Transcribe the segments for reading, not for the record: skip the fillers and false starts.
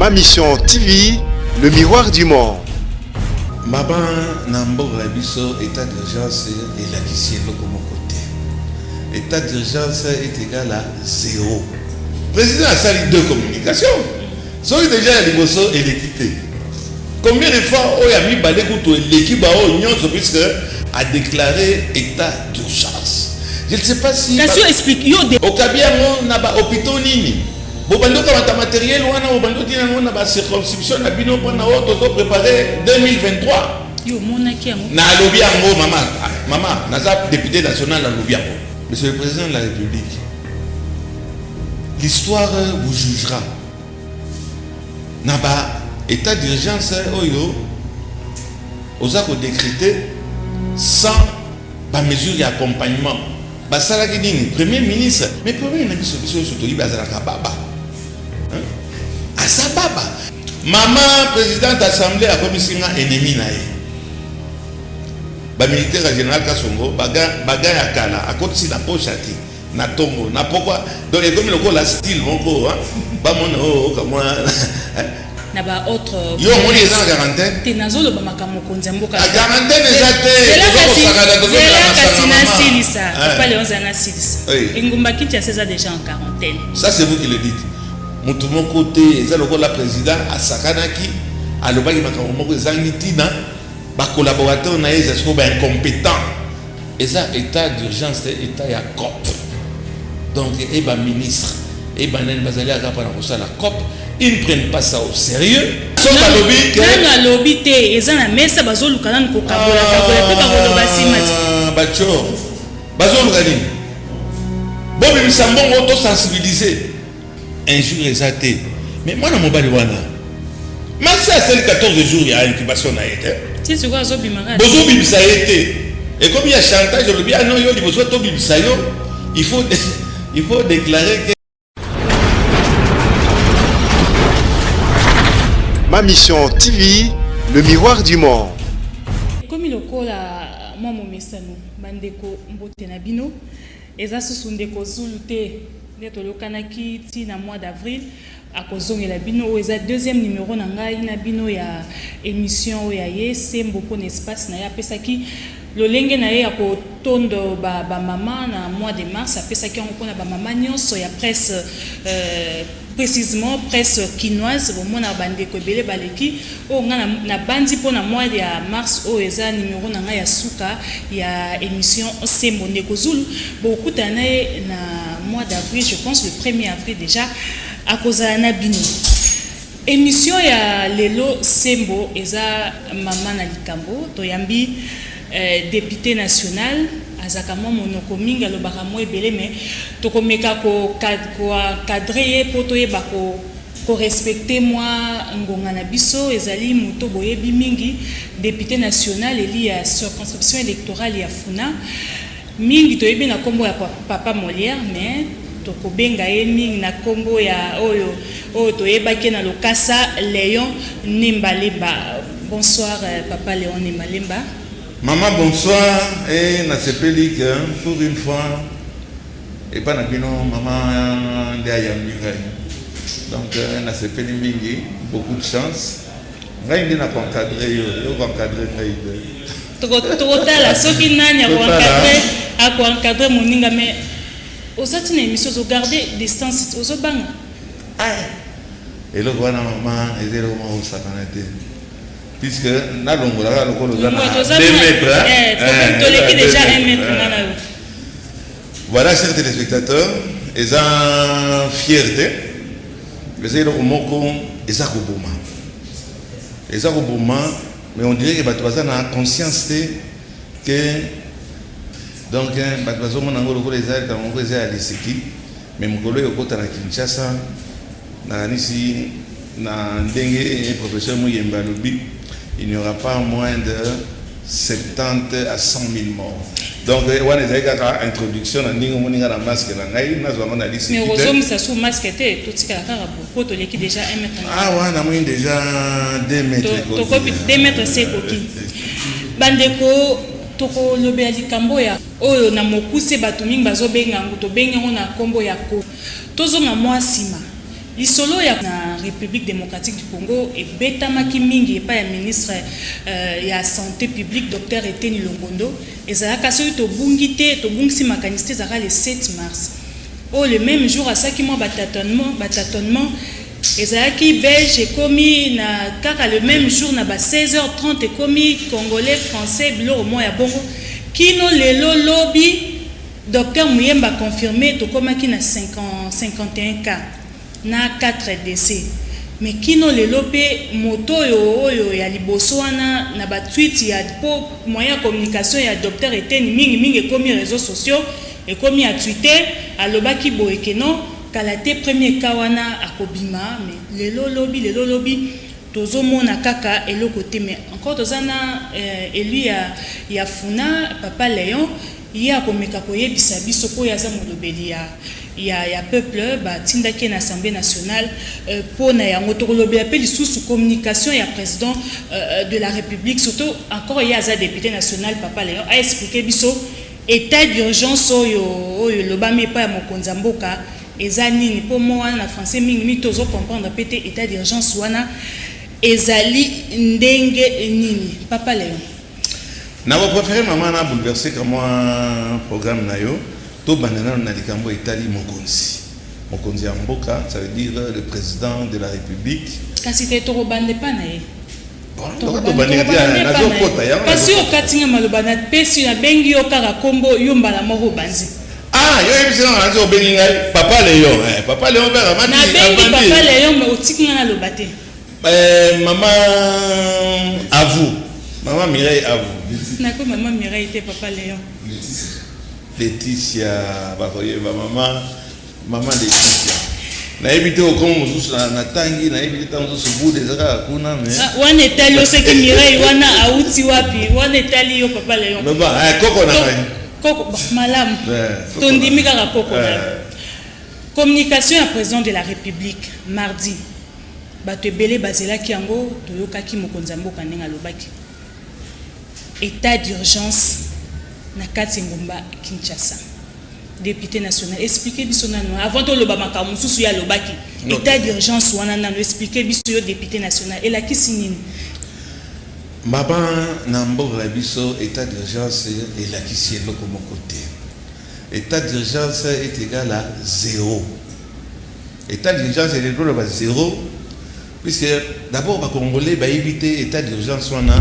Ma Mission TV, le miroir du monde. Mama na mboka na biso état d'urgence elakisi eloko moko te. État d'urgence est égal à zéro. Président asali deux communications. Soki déjà ya liboso eleki te. Combien de fois oyo ya mibale kutu eleki baoyo nyonso puisque a déclaré état d'urgence. Je ne sais pas si Kasi yo explique yo de okabi yango na ba hôpitaux nini bobandi okamata matériel wana bobandi otina yango na ba circonscription na bino mpona oyo tozo préparer 2023. Yo omonaki yango? Nalobi yango mama, mama naza député national, nalobi yango. Monsieur le président de la République, l'histoire vous jugera na ba état d'urgence oyo oza kodécréter sans bamesure ya accompagnement. Basalaki nini? Premier ministre, mais premier na biso, biso nyonso toyebi azalaka baba, hein? Aza baba. Mama présidente assemblée akomisi nga ennemi na ye. Bamilitaire ya général Kasongo baga ya kala akotisi na poche ati na ntongo na pokwa, donc ekomi lokola style moko bamona oyo kamwa. Na ba autre Yo omoni eza na quarantaine? Te, nazoloba makambo mokonzi ya mboka. A quarantaine eza te. Tozokosakana, tozomela masanga, mama. Nasilisa, papa Léon, zala nasilisa. Engumba Kinshasa eza déjà en quarantaine. Ça, c'est vous qui le dites. Motu moko te. Eza lokola président asakanaki, alobaki makambo moko ezangi ntina. Bacollaborateur na ye eza sikoyo baincompétent. Eza état d'urgence te, état ya cop. Donc e baministre e banani bazali aka mpona kosala cop, ils ne prennent pas ça au sérieux. Soki balobi ke nanu alobi te, eza na mesa, bazoluka nanu kokabola kabola mpe bakoloba nsima ti. Baco bazoluka nini? Bobimisa mbongo tosensibiliser. Un jour eza te, mais mwana mobali wana masi asali 14 jours ya incubation na ye te. Ti sikoyo azobima. Bozobimisa ye te, ekomi ya chantage. Olobi ano yo liboso tobimisa yo, il faut déclarer que Ma Mission TV, le miroir du monde. Ekomi lokola mwa momesano. Bandeko, mbote na bino. Eza susu ndeko Zulu te nde tolokanaki ti na mois d'avril akozongela bino. Oyo eza deuxième numéro na ngai na bino ya émission oyo ya ye Sembo, mpona espace na ye apesaki lolenge na ye ya kotondo bamama na mois de mars. Apesaki yango mpona bamama nyonso ya presse, précisément presse kinoise. Bomona bandeko ebele baleki oyo ngai nabandi mpona mois ya mars. Oyo eza numéro na ngai ya suka ya émission Sembo. Ndeko Zulu bokutana na ye na mois d'avril, je pense le 1er avril déjà akozala na bino. Émission ya lelo Sembo eza mama na likambo. Toyambi député national, azalaka mwa monoko mingi, alobaka mwa ebele, mais tokomeka koencadrer ye mpo toyeba korespecter mwa ngonga na biso. Ezali moto boyebi mingi, député national élu ya circonscription électorale ya Funa. Mingi toyebi na nkombo ya Papa Molière, mais tokobenga ye mingi na nkombo ya oyo oyo toyebaki na lokasa, Léon Nembalemba. Bonsoir, Papa Léon Nembalemba. Maman, bonsoir. Et nasepeli que pour une fois epa na bino mama nde ayambi ngai. Donc nasepeli mingi, beaucoup de chance. Ngai nde nakoencadrer yo, yo koencadrer ngai te. Tokotala soki nani akoencadrer moninga, mais oza ntina émission, ozogarde distance, ozobanga. Eloko wana, mama, eza eloko moko kosakana te, puisque nalongolaka lokola oza na 2 mètres. Toleki déjà 1 mètre nga na yo. Voilà, chers téléspectateurs, eza fierté, eza eloko moko eza koboma, eza koboma, mais on dirait que bato baza na conscience te que donc bato bazomona yango lokola eza likambo moko eza ya lisiki. Mais mokolo oyo okota na Kinshasa, nakanisi na ndenge professeur Muyembe alobi, il n'y aura pas moins de 70 à 100 000 morts. Donc wana ezali kaka introduction na ndenge omoni nga na masque na ngai, nazwa yango na lisiki. Mais ozongisa su masque te, totikala kaka po toleki déjà 1 mètre. Ah, wana namoni déjà 2 mètres. Tokopi 2 mètres se ekoki. Bandeko, tokolobela likambo ya oyo na mokuse bato mingi bazobenga yango, tobengi yango na nkombo ya ko. Tozonga mwa nsima. Lisolo ya na Republique democratique du Congo ebetamaki mingi epai ya ministre ya Sante publique Docteur Eteni Longondo. Ezalaka soki tobungi te, tobungisi makanisi te, ezalaka le 7 mars oyo, le même jour asalaki mwa ba tâtonnement. Ezalaki belge, ekomi na kaka le même jour na ba 16h30, ekomi congolais, français, biloko moko ya bongo. Kino lelo lobi, docteur Muyemba confirmé, tokomaki na 50, 51 cas na 4 décès. Mais kino lelo mpe moto oyo ya liboso wana na batweet ya po moyen ya communication ya docteur Eteni mingimingi ekomi réseaux sociaux, ekomi ya Twitter, alobaki boye ke non, kala te premier cas wana akobima. Mais lelo lobi, lelo lobi tozomona kaka eloko te. Mais encore toza na élu ya Funa, papa Léon, ye akomeka koyebisa biso mpo oyo aza molobeli ya peuple batindaki ye na Assemblée nationale. Mpo na yango tokolobela mpe lisusu communication ya président de la République, surtout encore ye aza député national. Papa Léon aexpliquer biso état d'urgence oyo elobami epai ya mokonzi ya mboka eza nini, mpo mo wana na français mingi tozocomprendre mpe te état d'urgence wana ezali ndenge nini. Papa Léon. Nakopréférer, mama, na bouleverser ka mwa programme na yo. Tobanda nano na likambo etali mokonzi ya mboka, ça veut dire le président de la République. Kasi te, tokobanda epa na ye. Nazokota yango. Kasi okatinga maloba, napesi, nabengi yo kaka nkombo yo, mbala moko obanzi. Ah, yo yebisi nanga, nazi obengi ngai papa Léon, papa Léon mpe akamati. Nabengi papa Léon, mais otiki nga naloba te. Mama à vous, mama Mireille à vous. Nako mama Mireille te, papa Léon. Laetitia, bakoyeba mama Laetitia. Nayebi te okoma mosusu natangi, nayebi te ntango mosusu bude eza kaka kuna, mais Ah, wana etali yo. Soki Mireille wana auti wapi, wana etali yo, papa Léon. Koko na ngai. Koko malamu. Tondimi kaka koko na yo. Communication ya président de la République mardi, bato ebele bazelaki yango. Toyokaki mokonzi ya mboka ndenge alobaki état d'urgence na kati engumba Kinshasa. Député national, explique biso nano avant toloba makambo mosusu ye alobaki. État d'urgence wana nano, explique biso yo, député national, elakisi nini? Mama, na mboka na biso, état d'urgence elakisi eloko moko te. État d'urgence est égal à zéro. État d'urgence elingi koloba zéro, puisque d'abord bacongolais bayebi te état d'urgence wana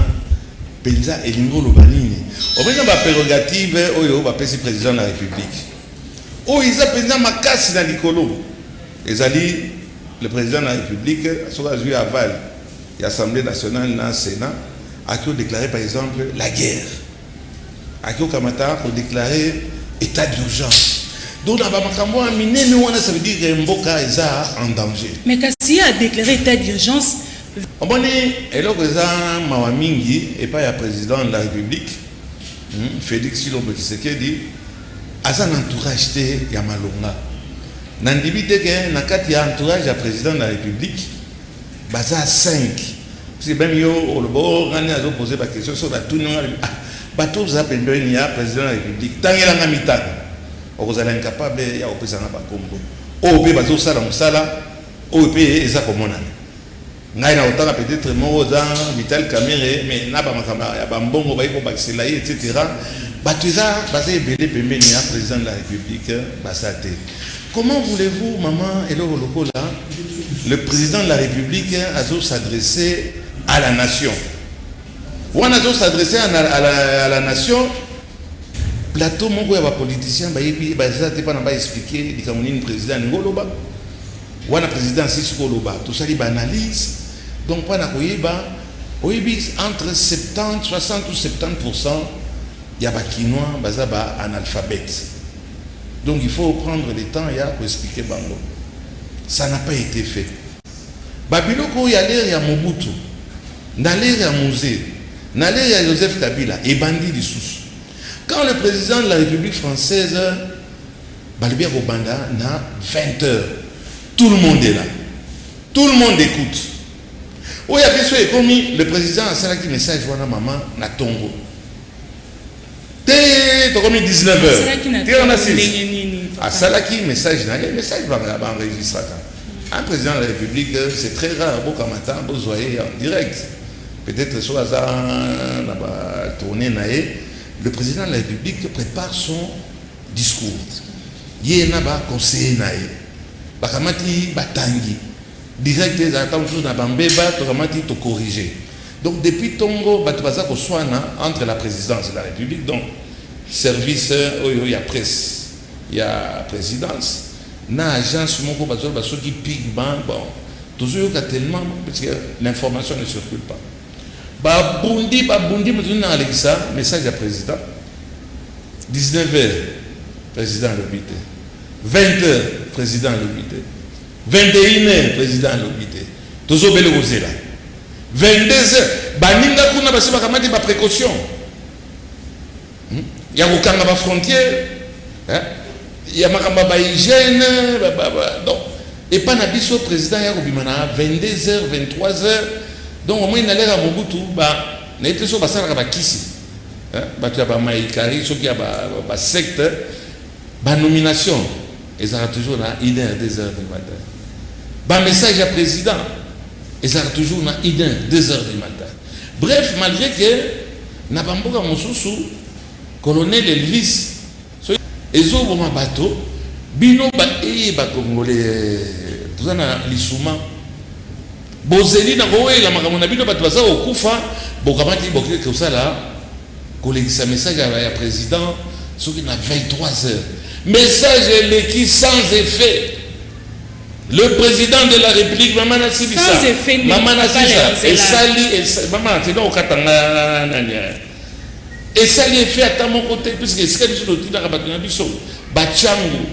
mpenza elingi oloba nini. Omena baprérogative oyo bapesi président de la République, oyo eza mpenza makasi na likolo, ezali le président de la République, soki azwi aval ya Assemblée nationale na Sénat, aki kodéclarer par exemple la guerre, aki kokamata kodéclarer état d'urgence. Donc na bamakambo wana minene wana, ça veut dire que mboka eza en danger. Mais kasi ye adéclaré état d'urgence. Omoni, eloko eza mawa mingi epai ya président de la République, Félix Tshilombo Tshisekedi, aza na entourage te ya malonga. Nandimi te ke na kati ya entourage ya président de la République baza 5, parce que même yo oloba ngani azopose baquestion, so batuni nga, ah, bato oza pembeni ya président de la République, tangelanga mitano, okozala incapable ya kopesanga bakombo. Oyo mpe bazosala mosala oyo mpe eza komonana, ngai na kotanga peut-être moko oza Vital Kamerhe, mais na bamakambo ya bambongo bayi kobakisela ye, etc. Bato eza baza ebele pembeni ya président de la République baza te. Comment voulez-vous, maman, eloko lokola le président de la République azo s'adresser à la nation wana, azo s'adresser à la nation, plateau moko ya bapoliticien bayebi baza te mpona baexpliquer likambo nini président alingi oloba wana. Président asisi koloba, tosali baanalyse, donc mpona koyeba, oyebi, entre 70, 60 ou 70 % ya bakinois baza baanalphabète. Donc il faut prendre le temps ya koexpliquer bango. Ça n'a pas été fait. Babiloko oyo ya l'ère ya Mobutu, na l'ère ya Mzee, na l'ère ya Joseph Kabila, ebandi lisusu. Quand le président de la République française balobi ya kobanda na 20 heures, tout le monde est là, tout le monde écoute. Oyo ya biso ekomi le président asalaki message wana, mama, na tongo te, tokomi 19 heures. Asalaki na Tika na ntongo ndenge nini, papa? Asalaki message na ye, message baenregistraka. Un président de la République, c'est très rare bokamata bozwa ye en direct. Peut-être soki aza na batournée na ye. Le président de la République prépare son discours, ye na baconseiller na ye bakamati, batangi direct. Ezala ntango mosusu na bambeba, tokamati, tocorrige. Donc depuis ntongo bato baza koswana entre la présidence de la République, donc service oyo ya presse ya présidence, na agence moko bazoloba soki pigment. Bon, tozoyoka tellement parce que l'information ne circule pas. Babundi, babundi, moto nini alekisa message ya président? 19 heures, président alobi te. 20 heures, président alobi te. 21 heures, président alobi te. Tozobele kozela 22 heures. Baninga kuna basi bakamati baprécaution ya kokanga bafrontière, ya makambo ya bahygiène. Donc epa na biso, président ya kobima na 22 heures, 23 heures. Donc omoi na l'ère ya Mobutu, nayebi te soki basalaka bakisi, bato ya bamaikari, soki ya basecte. Banomination ezalaka toujours na 1 heure, 2 heures du matin. Bamessage ya président ezalaka toujours na 1 heure, 2 heures du matin. Bref, malgré que na bamboka mosusu, colonel Elvis, so ezoboma bato. Bino baeye, bacongolais, toza na lisuma. Bozeli na kowela makambo na bino, bato baza kokufa, bokamati, bokoki kosala kolekisa message ya président soki na 23 heures. Message eleki sans effet. Le président de la République, mama nasilisa, mama nasilisa, esali, mama natina okatanga nani, esali effet ata moko te, puisque esika biso totindaka bato na biso bachangu,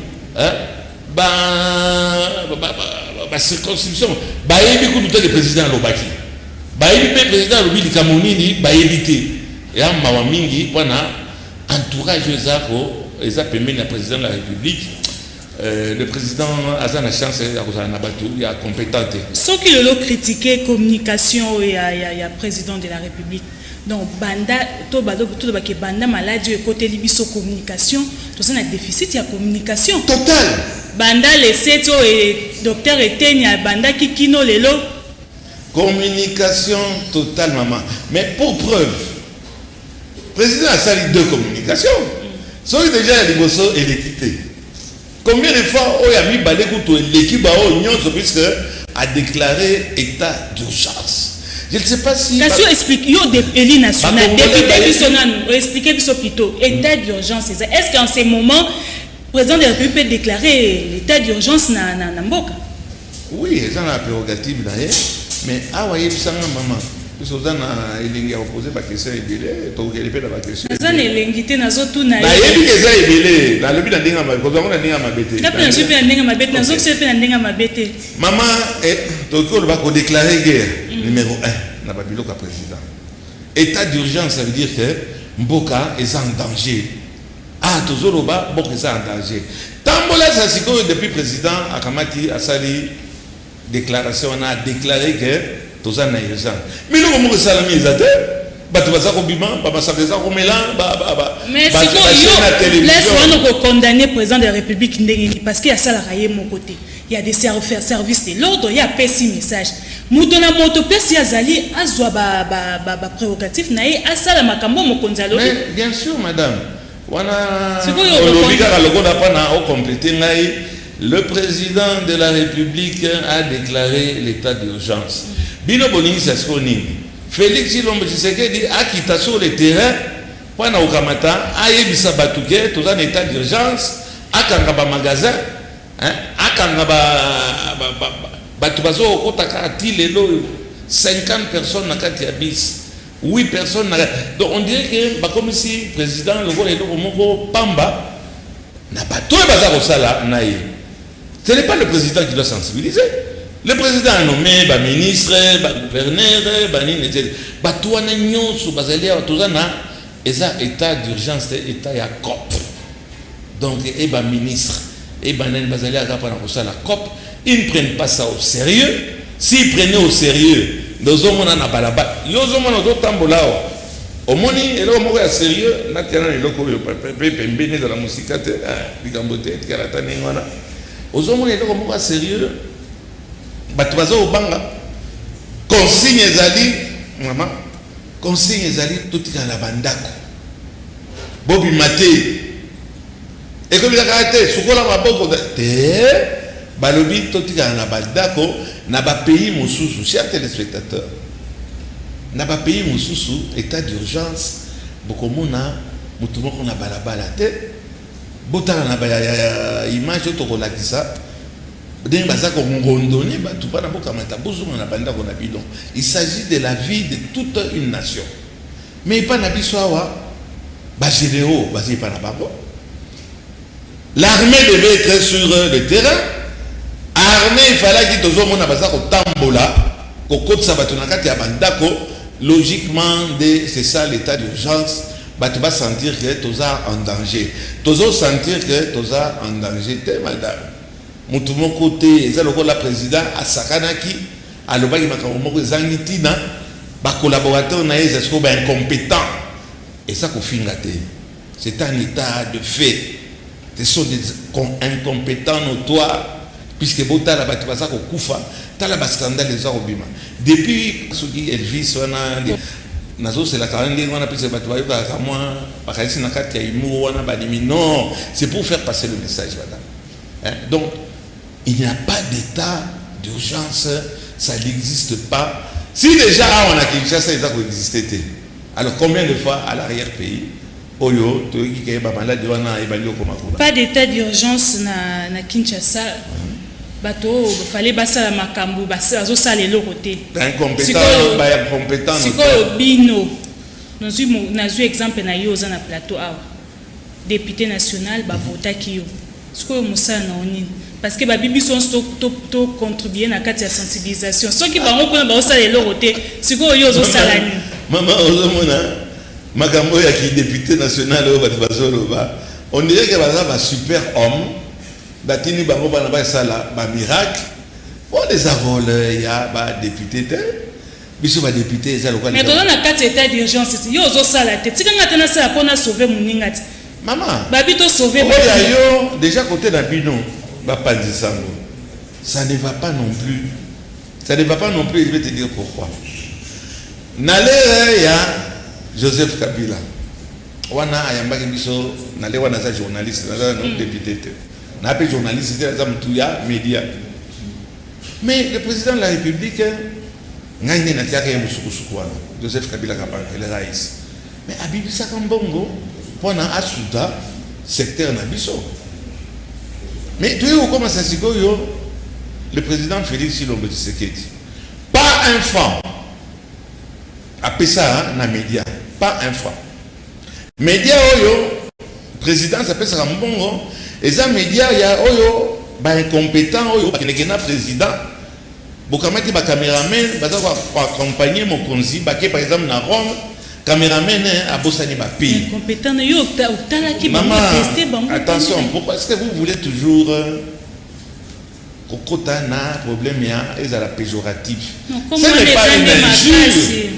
bacirconscription, bayebi kutu te. Le président alobaki, bayebi mpe président alobi likambo nini, bayebi te. Ya mawa mingi mpona entourage eza ko eza pembeni ya président de la République. Le président aza na chance ya kozala na bato ya compétent te. Soki lelo critique communication oyo ya président de la République, donc banda to tolobaki, banda maladi oyo ekoteli biso, communication, toza na déficit ya communication total. Banda le 7 oyo docteur Eteni abandaki kino lelo. Communication totale, maman. Mais pour preuve, président asali deux communications. Soki déjà ya liboso eleki te, combien de fois oyo ya mibale kutu eleki baoyo nyonso, puisque a déclaré état d'urgence? Je ne sais pas si Kasi yo explique, yo élu national, député, biso nanu oexplique biso plutôt état d'urgence eza. Est ce qu'en ce moment président de la République peut déclarer l'état d'urgence na mboka? Oui, eza na prérogative na ye. Mais awa yebisanga, mama, biso oza na elengi ya kopose baquestion ebele, tokokende mpe na baquestion. Naza na elengi te, nazotuna. Nayebi ke eza ebele. Nalobi na ndenge ya mabe, kozwango na ndenge ya mabe te. Nga mpe nazwi mpe na ndenge mabe te, nazokisa mpe na ndenge mabe te. Mama, tokoki koloba kodéclare guerre numéro 1 na babiloko ya président. État d'urgence, ça veut dire que mboka eza en danger. Ah, tozoloba mboka eza en danger. Tambola eza sikoyo, depuis président akamati, asali déclaration wana, adéclaré que toza na urgence, miloko moko esalami eza te. Bato baza kobima, bamasaka eza komela. Mais sikoyo, place wana, okocondamner président de la République ndenge nini? Parce que asalaka ye moko te. Il y a des services de l'ordre. Ye apesi message, moto na moto place ye azali azwa baprérogative na ye, asala makambo mokonzi alobi. Bien sûr, madame, wana olobi kaka lokola mpona okomplete ngai. Le président de la République a déclaré l'état d'urgence. Bino bolingisa sikoyo nini? Félix Tshilombo Tshisekedi akita sur le terrain mpona kokamata, ayebisa bato ke toza na état d'urgence, akanga bamagasin, akanga bato bazokokota kaka ti lelo oyo, 50 personnes na kati ya bus, 8 personnes na. Donc on dirait que bakomisi président lokola eloko moko pamba na bato oyo baza kosala na ye. Ce n'est pas le président qui doit sensibiliser. Le président a nommé baministre, bagouverneur, banini, etc. Bato wana nyonso bazali awa. Toza na, eza état d'urgence te, état ya cop. Donc e baministre e banani bazali aka mpona kosala cop. Ils ne prennent pas ça au sérieux. S'ils prenaient au sérieux, nozomona na balabala, yo ozomona, ozotambola awa, omoni eloko moko ya sérieux. Natia nano eloko oyo mpe pembeni, ezala mosika te, likambo te, etikala ata ndenge wana. Ozomona eloko moko ya sérieux. Bato baza kobanga. Consigne ezali, mama, consigne ezali totikala na bandako, bobima te. Ekomi kaka te sukola maboko te, balobi totikala na bandako. Na bapays mosusu, chers téléspectateurs, na bapays mosusu état d'urgence, bokomona motu moko na balabala te. Botala na baimage oyo tokolakisa ndenge baza kongondone bato mpona bokamata, bozonga na bandako na bino. Il s'agit de la vie de toute une nation. Mais epa na biso awa, bagénéraux baza epa na bango. L'armée devait être sur le terrain. Armée efalaki, tozomona baza kotambola kokotisa bato na kati ya bandako. Logiquement nde c'est ça l'état d'urgence. Bato basentir que toza en danger, tozosentir que toza en danger te, madame. Motu moko te, eza lokola président asakanaki, alobaki makambo moko ezangi ntina. Bacollaborateur na ye eza sikoyo baincompétent. Eza kofinga te, c'est un état de fait. Ce sont des incompétents notoires, puisque botala bato baza kokufa, tala bascandale eza kobima depuis soki Elvis wana. Nazoselaka ndenge wana puisque bato bayokaka mwa bakanisi na kati ya humour wana bandimi. Non, c'est pour faire passer le message, madame, hein? Donc il n'y a pas d'état d'urgence, ça n'existe pas. Si déjà awa na Kinshasa eza koexiste te, alors combien de fois à l'arrière pays oyo toyoki ke bamaladi wana ebandi okoma kuna? Pas d'état d'urgence na Kinshasa. Bato oyo fale basala makambo, bazosala eloko te. Incompétent, baincompétent. Sikoyo bino, nazwi exemple na yo, oza na plateau awa, député national, bavotaki yo. Sikoyo mosala na yo nini? Parce que babi biso nyonso tocontribue na kati ya sensibilisation. Soki bango kuna baosala eloko te, sikoyo yo ozosala nini? Mama, ozomona makambo oyo ya kidéputé national oyo bato bazoloba, on dirait ke baza basuper homme, batindi bango bana basala bamiracle. Wana eza rôle ya badéputé te. Biso badéputé eza lokola Mais toza na kati ya état d'urgence ti yo ozosala te. Tika nga te nasala mpo na sauve moninga ti. Mama, babi tosauve. Oyo ya yo déjà, côté na bino bapanzi sango, ça ne va pas non plus, ça ne va pas non plus. Je vais te dire pourquoi. Na l'ère ya Joseph Kabila wana ayambaki biso, na l'ère wana aza journaliste, naza no député te, na mpe journaliste te, aza motu ya média. Mais le président de la République, ngai nde natiaka ye mosukusuku wana, Joseph Kabila Kabange, le rais, mais abibisaka mbongo mpona asuda secteur na biso. Mais toyei kokomasa sikoyo, le président Félix Tshilombo Tshisekedi, pas un franc apesa na média, pas un franc. Média oyo présidence apesaka mbongo eza média ya oyo baincompétent oyo bakendeke na président, bokamati bacameraman baza koaccompagne mokonzi, bake par exemple na Rome, cameraman abosani bapiles. Incompétent na yo otalaki bango, Maman, teste bango. Attention, pourquoi est-ce que vous voulez toujours kokota na problème ya ezala péjoratif? Non, Ce comme n'est pas une injure. Makasi.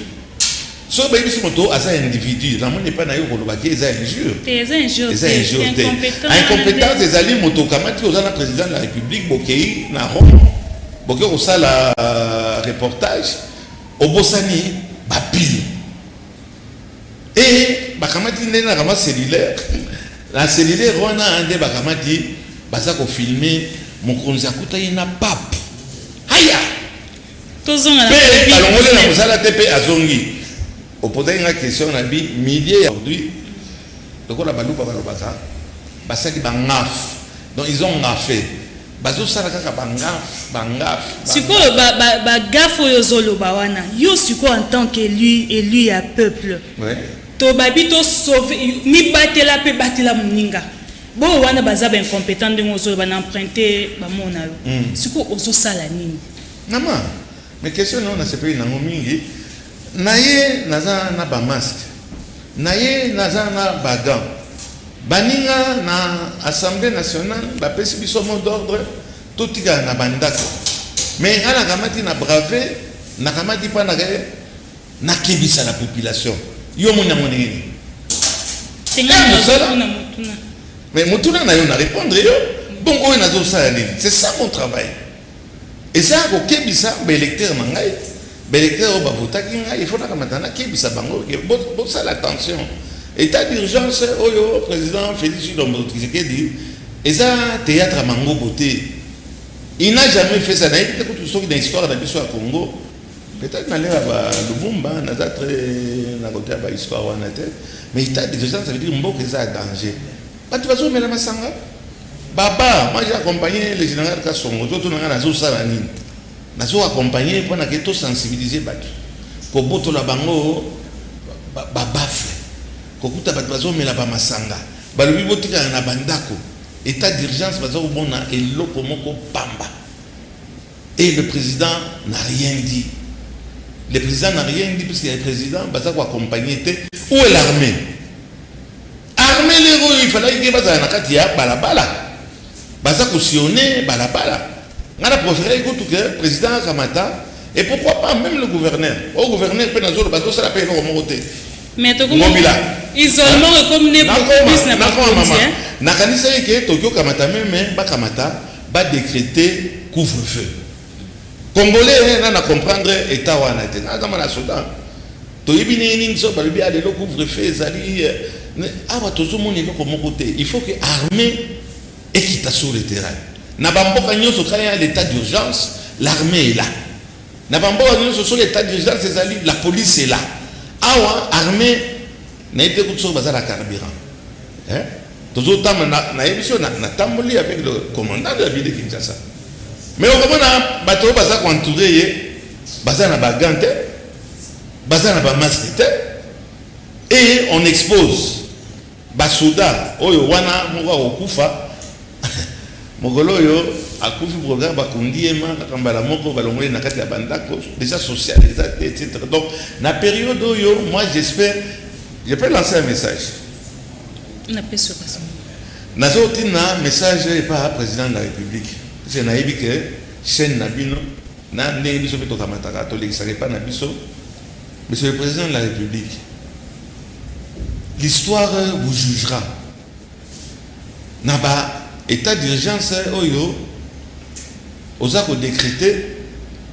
Soki bayebisi moto aza individu, namoni epai na yo kolobaki eza injure. Te, eza injure. Eza te. Injure te. Incompétent. Incompétence ezali moto okamati, oza na président de la République, bokei na Rome, bokei kosala reportage, obosani bapiles e bakamati nde na kama cellulaire, na cellulaire wana nde bakamati, baza kofilme mokonzi akutaki na pape aya. Tozonga na Mpe COVID-19. Balongoli na mosala te mpe azongi. Opozaki nga question na bi milieu ya aujourd'hui, lokola Baluba balobaka basali bangaffe, donc ils ont ngaffé, bazosala kaka bangaffe, bangaffe. Sikoyo bagaffe oyo ozoloba wana, yo sikoyo en tant qu'élu, élu ya peuple, to babi tosauve, mibatela mpe batela moninga. Boyo wana baza baincompétent ndenge ozoloba na emprunte bamona yo. Sikoyo ozosala nini? Mama, mais question na yo nasepeli nango mingi. Na ye naza na bamasque, na ye naza na bagants. Baninga na Assemblée nationale bapesi biso mot d'ordre totikala na bandako, mais nga nakamati na brave, nakamati mpa nake nakebisa la population. Yo omoni yango ndenge nini? Tenga. Eh, mosala. Motuna, motuna. Mais motuna na yo, na répondre yo. Bon, oyo nazosala nini? C'est ça mon travail. Eza kokebisa baélecteur na ngai, baélecteur oyo bavotaki ngai. Il faut nakamata, nakebisa bango ke bosala attention. État d'urgence oyo président Félix Tshilombo Tshisekedi, eza théâtre ya mangobo te. Il n'a jamais fait ça. Nayebi te kutu soki na histoire na biso ya Congo, peut-être na l'ère ya Lumumba. Naza très na côté ya bahistoire wana te, mais état d'urgence, ça veut dire mboka eza ya danger, bato bazomela masanga baba. Moi, j'ai accompagné le général Kasongo. Ozotuna ngai nazosala nini? Nazo accompagner mpona ke tosensibiliser bato, kobotola bango babaffle, kokuta bato bazomela bamasanga. Balobi botikala na bandako, état d'urgence. Baza komona eloko moko pamba et le président n'a rien dit. Le président n'a rien dit puisque le président baza koaccompagner te. Où est l'armée? Armée lero oyo, il fallait ke bazala na kati ya balabala, baza kosillonner balabala. Ngai na préféré kutu ke président akamata et pourquoi pas même le gouverneur. Oyo gouverneur mpe nazoloba, azosala mpe eloko moko te. Mais tokomi Ngobila. Isolement ekomi ne plus na Nakoma, mama. bakonzi, hein? Nakanisaki ke toki okamata même, bakamata, badécréter couvre-feu. Congolais na comprendre état wana te. Naza mwana soda, toyebi ndenge nini. So balobi a lelo couvre-feu ezali, awa tozomona eloko moko te. Il faut que armée ekita sur le terrain. Na bamboka nyonso, quand il y a l'état d'urgence, l'armée est là. Na bamboka nyonso, soki état d'urgence ezali, la police est là. Awa armée, nayebi te kutu soki baza na carburant. Hein? Tozotambola, nayebi so natamboli avec le commandant de la ville de Kinshasa, mais okomona bato oyo baza koentourer ye, baza na bagants te, baza na bamasque te et on expose basoda oyo wana. Moko akokufa mokolo oyo akufi, programme bakundi ye ma kaka mbala moko, balongoli na kati ya bandako. Déjà social eza te, etc. Donc na période oyo, moi j'espère, je peux lancer un message. Napesi yo kasi. Nazotina message epa président de la République, parce que nayebi ke chaîne na bino na ndenge biso mpe tokamataka, tolekisaka epa na biso. Monsieur le président de la République, l'histoire vous jugera na ba état d'urgence oyo oza kodécréter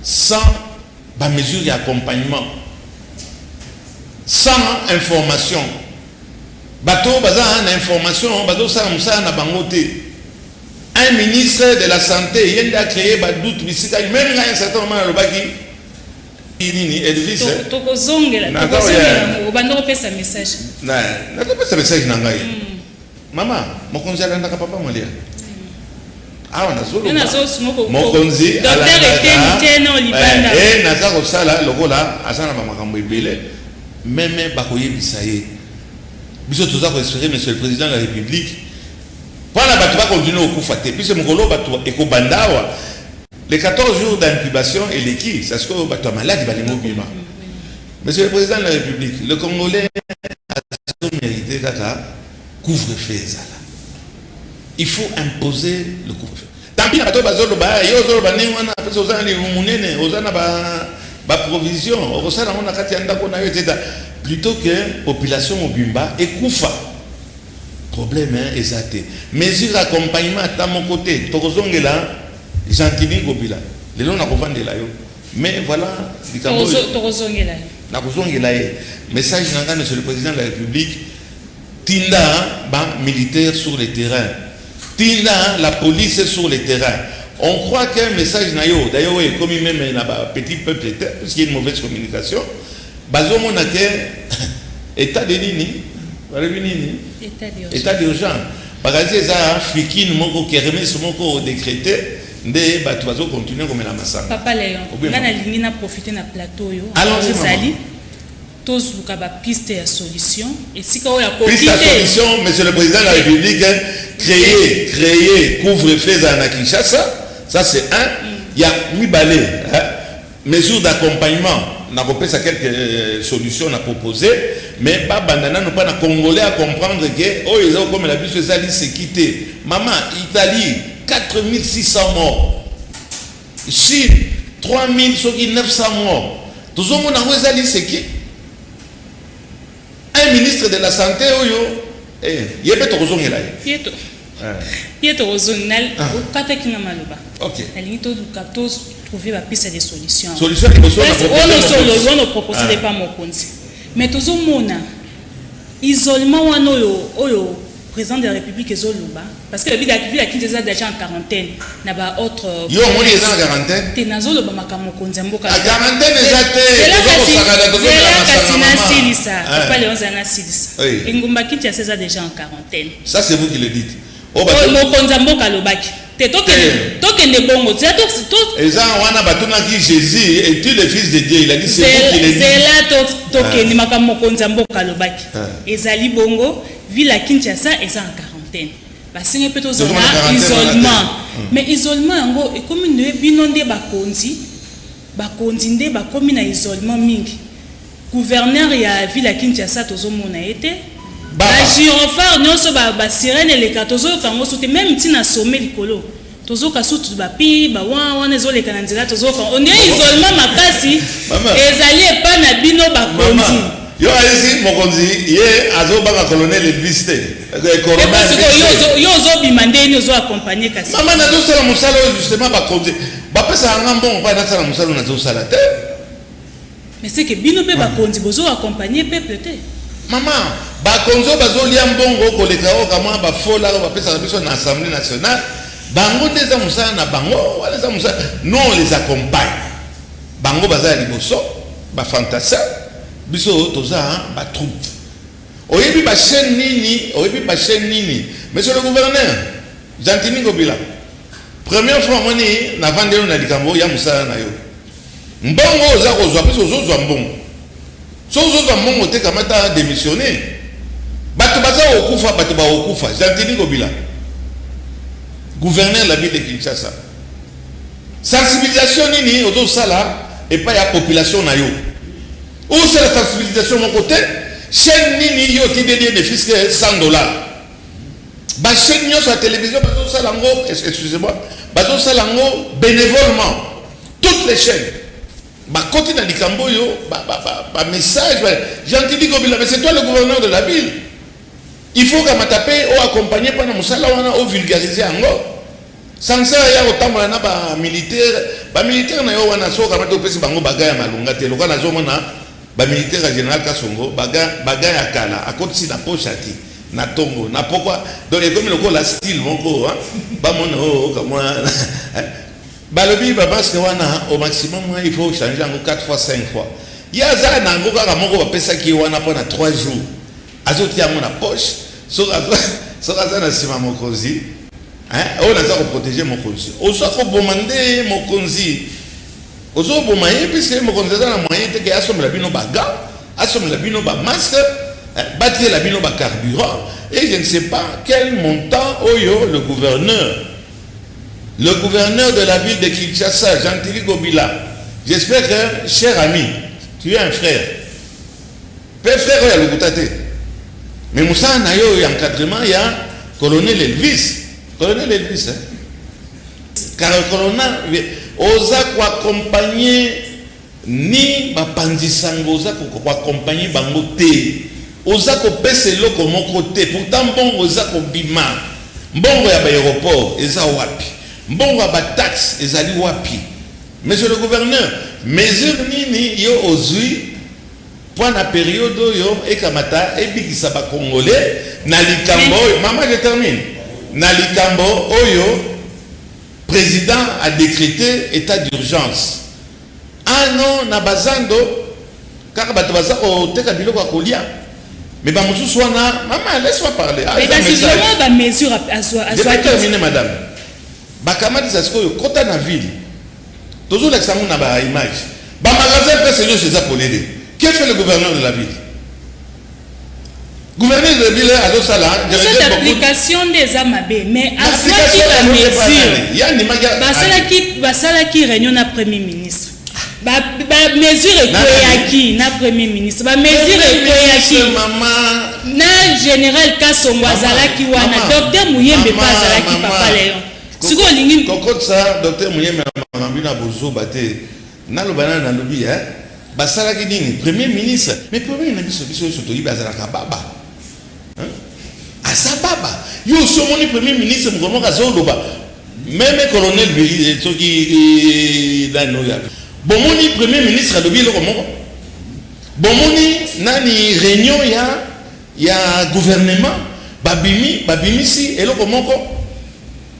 sans bamesure ya accompagnement, sans information. Bato baza na information, bazosala mosala na bango te. Un ministre de la santé, ye nde acréé badoute bisika. Même ngai, un certain moment nalobaki nini, Elvis. Tokozongela, tokozongela yango. Obanda kopesa message. Nakopesa message na ngai. Mama mokonzi alandaka papa Molia awa. Nazoloba mokonzi alandaka, naza kosala lokola aza na bamakambo ebele. Même bakoyebisa ye, biso toza koespérer, monsieur le président de la République, mpona bato bakontinue kokufa te, puisque mokolo bato ekobanda awa, les 14 jours d'incubation eleki, c'est ce que bato ya maladi balingi obima. Monsieur le président de la République, le Congolais azomérite kaka couvre-feu ezala. Il faut imposer le couvre-feu. Tant pis na bato bazoloba yo ozoloba ndenge wana, mpesa oza na libu monene, oza na baprovision, okosala yango na kati ya ndako na yo, etc., plutôt que population mobimba ekufa. Problème eza te, mesure accompagnement ata moko te. Tokozongela Gentiny Ngobila lelo, nakovandela yo, mais voilà likambo. Tokozongela ye. Nakozongela ye. Message na ngai, monsieur le président de la République, tinda bamilitaire sur le terrain, tinda la police sur le terrain. On croit qu'un message na yo, d'ailleurs oyo ekomi même na bapetit peuple te, puisqu'il y a une mauvaise communication. Bazomona ke état de nini, balobi nini, état d'urgence, bakanisi eza fikine moko, kermesse moko décrété nde bato bazokontinue komela masanga. Papa Léon, nga nalingi na profite na plateau oyo ozali, tozluka bapiste ya solution esika oyo. Akoki te. Solution, monsieur le président de la République, créer couvre-feu ezala na Kinshasa, ça c'est un. Ya mibale, hein, mesure d'accompagnement. Nakopesa quelques solutions na proposer, mais babanda nano mpa na Congolais à comprendre ke oyo eza kokomela biso eza liseki te. Mama, Italie, 4600 morts, Chine, 3000 soki 900 morts. Tozomona yango eza liseki. Un ministre de la Santé oyo, ye mpe tokozongela ye. Ye tokozongi na okataki nga maloba. Ok. Nalingi toluka totrouve bapiste de solution. Solution ya liboso na Place wana osolo wana opropose te pa mokonzi, mais tozomona isolement wana oyo président de la République ezoloba, parce que ville ya Kinshasa eza déjà en quarantaine na ba autre. Yo omoni eza na quarantaine? Te, nazoloba makambo mokonzi ya mboka. Ah, quarantaine eza te. Tozokosakana, tozomela kasi masanga, mama. Nasilisa. Ah. Papa Léon, zala nasilisa. Oui. Engumba Kinshasa eza déjà en quarantaine. Ça, c'est vous qui le dites. Oyo Oyo mokonzi ya mboka alobaki te, tokende. Te. Tokende bongo zela Eza wana batunaki Jésus: «Es-tu le fils de Dieu?» Il a dit: «C'est vous qui le dites.» Zela, tokende makambo mokonzi ya mboka alobaki. Ah. Ezali bongo, ville ya Kinshasa eza en quarantaine, basengi mpe tozala Tozomona quarantaine wana te. isolement. Mais isolement yango ekomi nde bino nde bakonzi, bakonzi nde bakomi na isolement mingi. Gouverneur ya ville ya Kinshasa, tozomona ye te. Baba. Bagyrophare nyonso, basirène eleka, tozoyoka yango so te. Même ntina some likolo, tozoyoka sutu bapi bawa wana ezoleka na nzela, tozoyoka onde isolement makasi. Mama. Ezali epai na bino bakonzi. Mama, yo ayesi mokonzi, ye azobanga colonel Elvis te. Corona. Epo sikoyo Elvis te. yo ozobima ndeni, ozoaccompagne kasi. Mama, nazosala mosala oyo justement bakonzi bapesaka nga mbongo mpa nasala mosala oyo, nazosala te. Mais c'est que bino mpe bakonzi bozoaccompagne peuple te. Mama, bakonzi oyo bazolia mbongo koleka oyo kamwa bafola oyo bapesaka biso na Assemblée nationale, bango nde eza mosala na bango wana, eza mosala. Nous, on les accompagne. Bango baza ya liboso, bafantassins, biso toza batroupe. Oyebi bachaîne nini? Oyebi bachaîne nini? Monsieur le gouverneur Gentiny Ngobila, première fois omoni navandeli na likambo ya mosala na yo. Mbongo oza kozwa, biso ozozwa mbongo. So ozozwa mbongo te, kamata, démissionner. Bato baza kokufa, bato bakokufa. Gentiny Ngobila, gouverneur de la ville de Kinshasa, sensibilisation nini ozosala epai ya population na yo? Osala sensibilisation moko te. Chaîne nini yo otindeli ye ne fût-ce que 100 $? Bachaîne nyonso ya télévision bazosala yango, excusez-moi, bazosala yango bénévolement. Toutes les chaînes bakoti na likambo oyo, bamessage. Gentiny Ngobila, mais c'est toi le gouverneur de la ville, il faut kamata mpe oaccompagne mpo na mosala wana, ovulgarize yango. Sansa ya kotambola na bamilitaire, bamilitaire na yo wana, so okamata opesi bango baga ya malonga te. Lokola nazomona bamilitaire ya général Kasongo, baga ya kala akotisi na poche, ati na ntongo na pokwa. Donc ekomi lokola style moko bamona oyo kamwa balobi bamasque wana, au maximum il faut changer yango 4 fois, 5 fois. Ye aza na yango kaka moko bapesaki ye wana mpo na 3 jours, azotia yango na poche. Soki aza na nsima mokonzi oyo naza koprotéger mokonzi, oza koboma nde mokonzi, ozoboma ye, puisque mokonzi aza na moyen te ke asombela bino baga, asombela bino bamasque, batiela bino bacarburant et je ne sais pas quel montant oyo. Le gouverneur de la ville de Kinshasa, Gentiny Ngobila, j'espère que, cher ami, tu es un frère mpe frère oyo alokuta te, mais mosala na yo ya encadrement ya colonel Elvis, colonel Elvis, hein? Car colonel oza koaccompagne ni bapanzi sango, oza koaccompagne bango te, oza kopesa eloko moko te. Pourtant mbongo eza kobima, mbongo ya baaéroport eza wapi? Mbongo ya bataxe ezali wapi? Monsieur le gouverneur, mesure nini yo ozwi mpo na période oyo ekamata ebikisa bacongolais na likambo oyo? Mama, je termine. Na likambo oyo président a décrété état d'urgence, ah non, na bazando kaka bato baza koteka biloko ya kolia, mais bamosusu wana. Mama, laisse-moi parler. Ah, kasi vraiment bamesure. Je vais terminer, madame. Bakamatisa sikoyo, kota na ville, tozolakisa yango na baimage, bamagasin presque nyonso eza polele. Que fait le gouverneur de la ville? Gouverneur de la ville azosala. Cette application nde eza mabe, mais azwaki bamesure. Basalaki réunion na premier ministre, bamesure ekweyaki na premier ministre, bamesure ekweyaki na général Kasongo azalaki wana, docteur Muyembe mpe azalaki. Papa Léon, sikoyo olingi Kokotisa docteur Muyembe na makambo na bozoba te. Naloba nano, nalobi basalaki nini? Premier ministre, mais premier na biso, biso nyonso toyebi, azalaka baba, aza baba. Yo osi omoni premier ministre mokolo moko azoloba, même colonel Vili soki nani oyo, bomoni premier ministre alobi eloko moko? Bomoni nani réunion ya gouvernement babimi, babimisi eloko moko?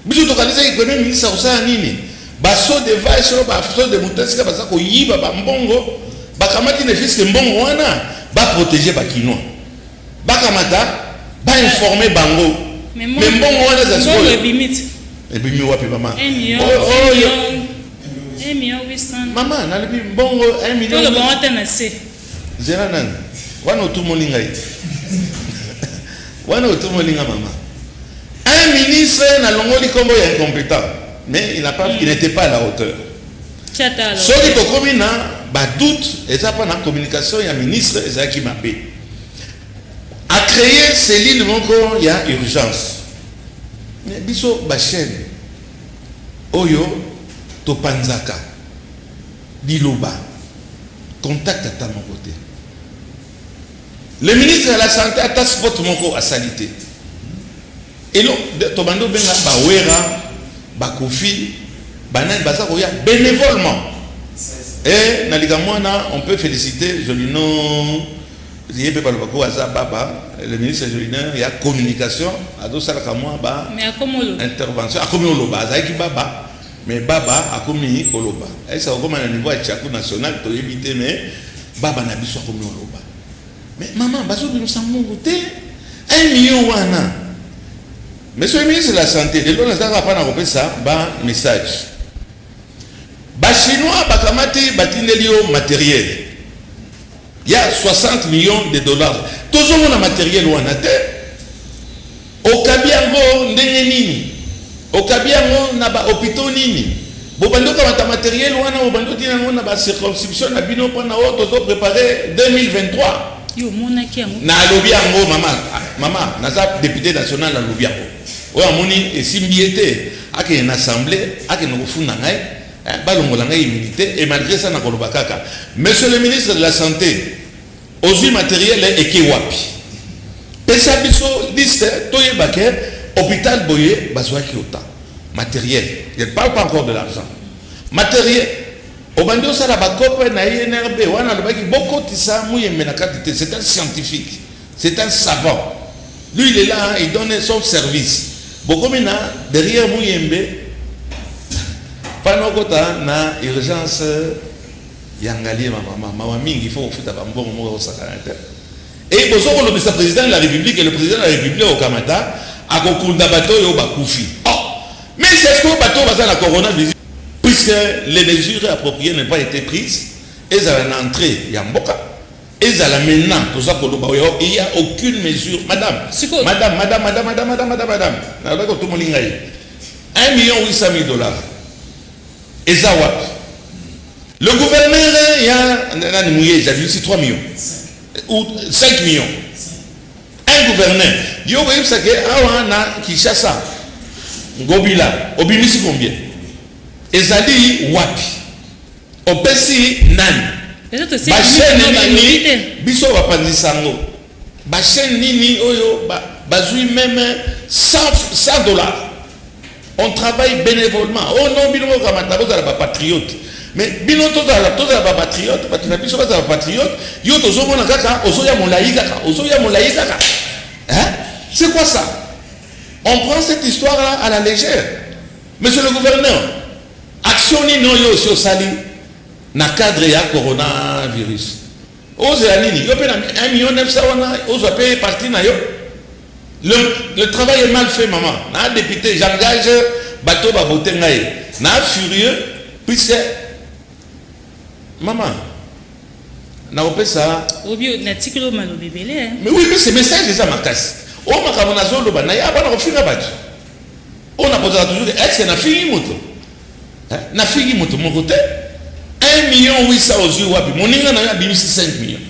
Biso tokanisaki premier ministre akosala nini? Basaut de vache oyo, basaut de mouton, esika baza koyiba bambongo, bakamati ne fût-ce que mbongo wana baprotéger bakinois, bakamata bainforme bango. Mais mbongo wana eza sikoyo ebimi wapi, mama? Mama, nalobi mbongo 1 million. Nzela nani wana otumoli ngai? Wana otumoli nga, mama. Un ministre, nalongoli nkombo ya incompétent, mais il n'a pas, il n'était pas à la hauteur. Soki tokomi na badoute, eza mpa na communication ya ministre ezalaki mabe. Acréer cellule moko ya urgence, mais biso bachaîne oyo topanzaka liloba, contact ata moko te. Le ministre de la Santé, ata spot moko asali te. Elo tobandi obenga bawera, bakofi, banani baza koya bénévolement. Et na likambo wana, on peut féliciter Jolino. Ye mpe balobaka oyo aza baba, le ministre Jolino ya communication, azosalaka mwa ba intervention. Akomi oloba. Azalaki baba, mais baba akomi koloba. Ayesa kokóma na niveau ya tiaku national, toyebi te, mais baba na biso akomi oloba. Mais mama, bazobimisa mbongo te, 1 million wana. Monsieur le ministre de la Santé, lelo nazalaka mpa na kopesa ba message. Bachinois bakamati, batindeli yo matériel ya 60 millions de dollars. Tozomona matériel wana te. Okabi yango ndenge nini? Okabi yango na bahôpitaux nini? Bobandi okamata matériel wana, bobandi otina yango na bacirconscription na bino mpona oyo tozoprépare 2023. Yo omonaki yango? Nalobi yango, mama. Mama, naza député national, nalobi yango. Oyo amoni esimbi ye te, akende na assemblée, akende kofunda ngai, balongola ngai immunité. Et malgré ça, nakoloba kaka. Monsieur le ministre de la Santé, ozwi matériel, eke wapi? Pesa biso liste, toyeba ke hôpital boye bazwaki autant matériel. Je ne parle pas encore de l'argent. Matériel, obandi osala bakope na INRB wana. Alobaki bokotisa Muyembe na kati te. C'est un scientifique, c'est un savant. Lui, il est là, hein, il donne son service. Bokomi na derrière Muyembe mpana okota na urgence ya Ngaliema. Mama, mawa mingi. Il faut kofuta bambongo moko ekosakana te. Et bozo kolobisa président de la République, et le président de la République okamata, akokunda bato oyo bakufi. Oh, mais c'est ce que bato oyo baza na coronavirus, puisque les mesures appropriées n'ont pas été prises, ezala na entrée ya mboka, ezala maintenant toza koloba oyo, il y a aucune mesure, madame. Madame, madame, madame, madame, madame, madame, madame, nalobaki, otomoli ngai. 1 million 800 000 dollars eza wapi? Le gouverneur ya nani, Muyej, abimisi 3 millions ou 5 millions. Un gouverneur, yo koyebisa ke awa na Kinshasa, Ngobila, obimisi combien? Ezali wapi? Opesi nani? Bachaîne nini biso bapanzisa yango? Bachaîne nini oyo bazwi même 100 dollars? On travaille bénévolement. Oh non, bino bokamata, bozala bapatriote. Mais bino, tozala bapatriote, bato na biso bazala bapatriote. Yo tozomona kaka ozoya molai, kaka ozoya molai kaka, hein? C'est quoi ça? On prend cette histoire là à la légère. Monsieur le gouverneur, action nini oyo osi osali na cadre ya coronavirus? Ozela nini? Yo mpe na 1 million 900 wana, ozwa mpe parti na yo. Le travail est mal fait, maman. Na député, j'engage bato bavote ngai. Na furieux, puisque mama, nakopesa Obi natikeli oyo maloba ebele. Mais oui, mais ce message eza makasi. Oyo makambo nazoloba na ye, bana kofinga bato oyo nakozala toujours. Est ce que nafingi moto? Nafingi moto moko te. 1 million 800, ozwi wapi? Moninga na yo abimisi 5 millions.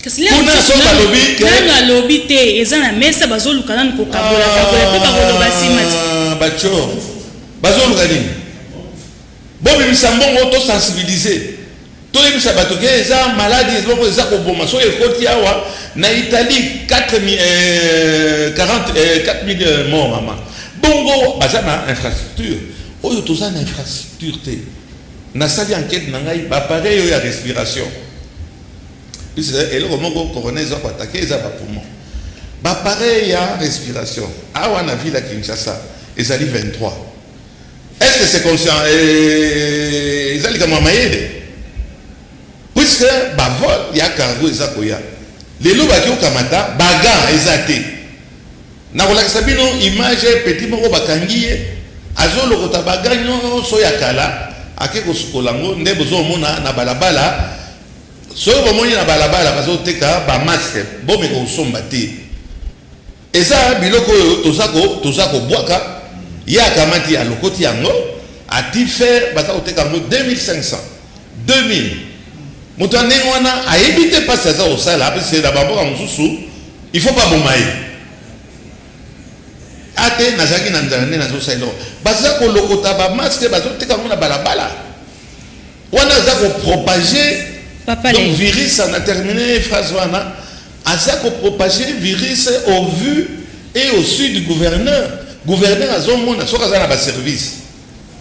Kuna so balobi. Nanu alobi te, eza na mesa, bazoluka nanu kokabola kabola mpe bakoloba nsima ti. Bato bazoluka nini? Bobimisa mbongo, tosensibiliser, toyebisa bato ke eza maladi moko eza koboma. Soki ekoti awa, Na Italie, 4 40, 4000 morts, mama. Bongo baza na infrastructure. Oyo toza na infrastructure te. Nasali enquête na ngai, baappareil oyo ya respiration, puisque eloko moko corona eza koattaquer eza bapoumon. Baappareil ya respiration awa na ville ya Kinshasa ezali 23. Est-ce que c'est conscient? Eza likambo ya mayele, puisque bavol ya cargo eza koya lelo, baki okamata bagants eza te. Nakolakisa bino image, petit moko bakangi ye, azolokota bagants nyonso ya kala, ake kosukola yango. Nde bozomona na balabala. Soki bomoni na balabala bazoteka bamasque, bomeka kosomba te. Eza biloko oyo toza kobwaka. Ye akamati, alokoti yango, ati fer, baza koteka yango 2500, 2000. Moto ya ndenge wana ayebi te mpasi aza kosala, parce na bamboka mosusu il faut baboma ye. Ate nazalaki na nzala nde nazosala eloko. Baza kolokota bamasque, bazoteka yango na balabala wana, aza kopropager. Papa. Donc virus, on a terminé phrase wana, aza kopropager virus au vu et au su du gouverneur. Gouverneur azomona, soki aza na baservice,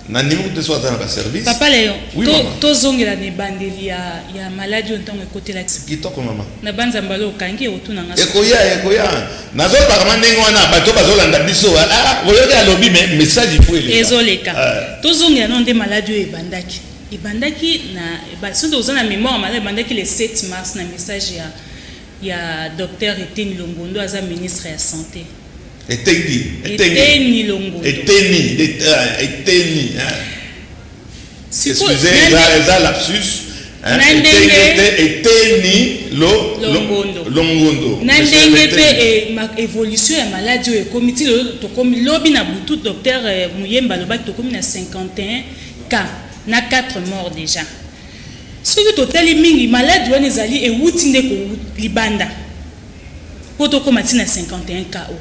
na ndimi te soki aza na baservice. Papa Léon. Oui, mama. Tozongela na ebandeli ya maladi oyo, ntango ekotelaki. Kitoko, mama. Na banzambala okangi otunanga. Ekoya, ekoya. Nazolobaka ndenge wana, bato bazolanda biso, ah, oyoki alobi, mais message il faut eleka. Ezoleka. Ah. Tozongela nano nde maladi oyo ebandaki na soki oza na mémoire, maladi ebandaki le 7 mars na message ya docteur Eteni Longondo, aza ministre ya Santé. Etengi. Eteni Longondo. Eteni, Eteni, hein. Excusez, eza lapsus. Na ndenge Eteni lo Longondo. Longondo. Na ndenge mpe évolution ya maladi oyo ekomi ti lelo tokomi, lobi na butu docteur Muyemba alobaki tokomi na 51 cas na 4 morts déjà. Soki totali mingi, maladi wana ezali ewuti nde libanda mpo tokóma ti na 51 cas oyo.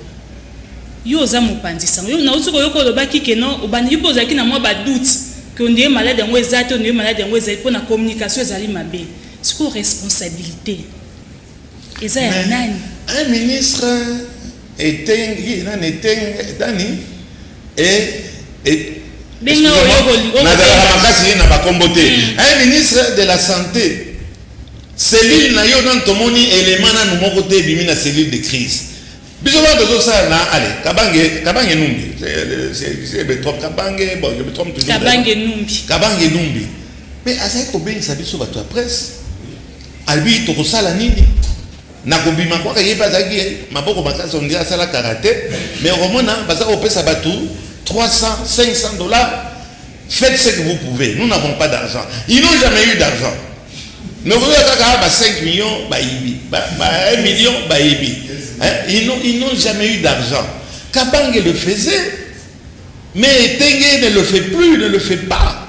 Yo oza mopanzi sango, yo nauti koyoka olobaki ke non, obandi mpe ozalaki na mwa badoute ke ondire maladi yango eza te, ondire maladi yango ezali mpo na communication ezali mabe. Sikoyo responsabilité eza ya nani? Un ministre, Etengi nani, Etenge nani et nazalaka makasi na bakombo te. Un ministre de la Santé, cellule na yo, nanu tomoni élément nanu moko te ebimi na cellule de crise. Biso wana tozosala na ale Kabange, Kabange Numbi, c'est me trompe, Kabange, bon, je me trompe toujours. Kabange Numbi. Kabange Numbi. Mais azali kobengisa biso bato ya presse, alobi tokosala nini na kobima kwaka. Ye mpe azalaki maboko makasi, on dirait asala karate. Mais okomona baza kopesa bato 300, 500 dollars: faites ce que vous pouvez, nous n'avons pas d'argent. Ils n'ont jamais eu d'argent. Mais okoyoka kaka ba 5 millions bayibi, ba 1 million bayibi, hein? Ils n'ont jamais eu d'argent. Kabange le faisait, mais Etenge ne le fait plus, ne le fait pas.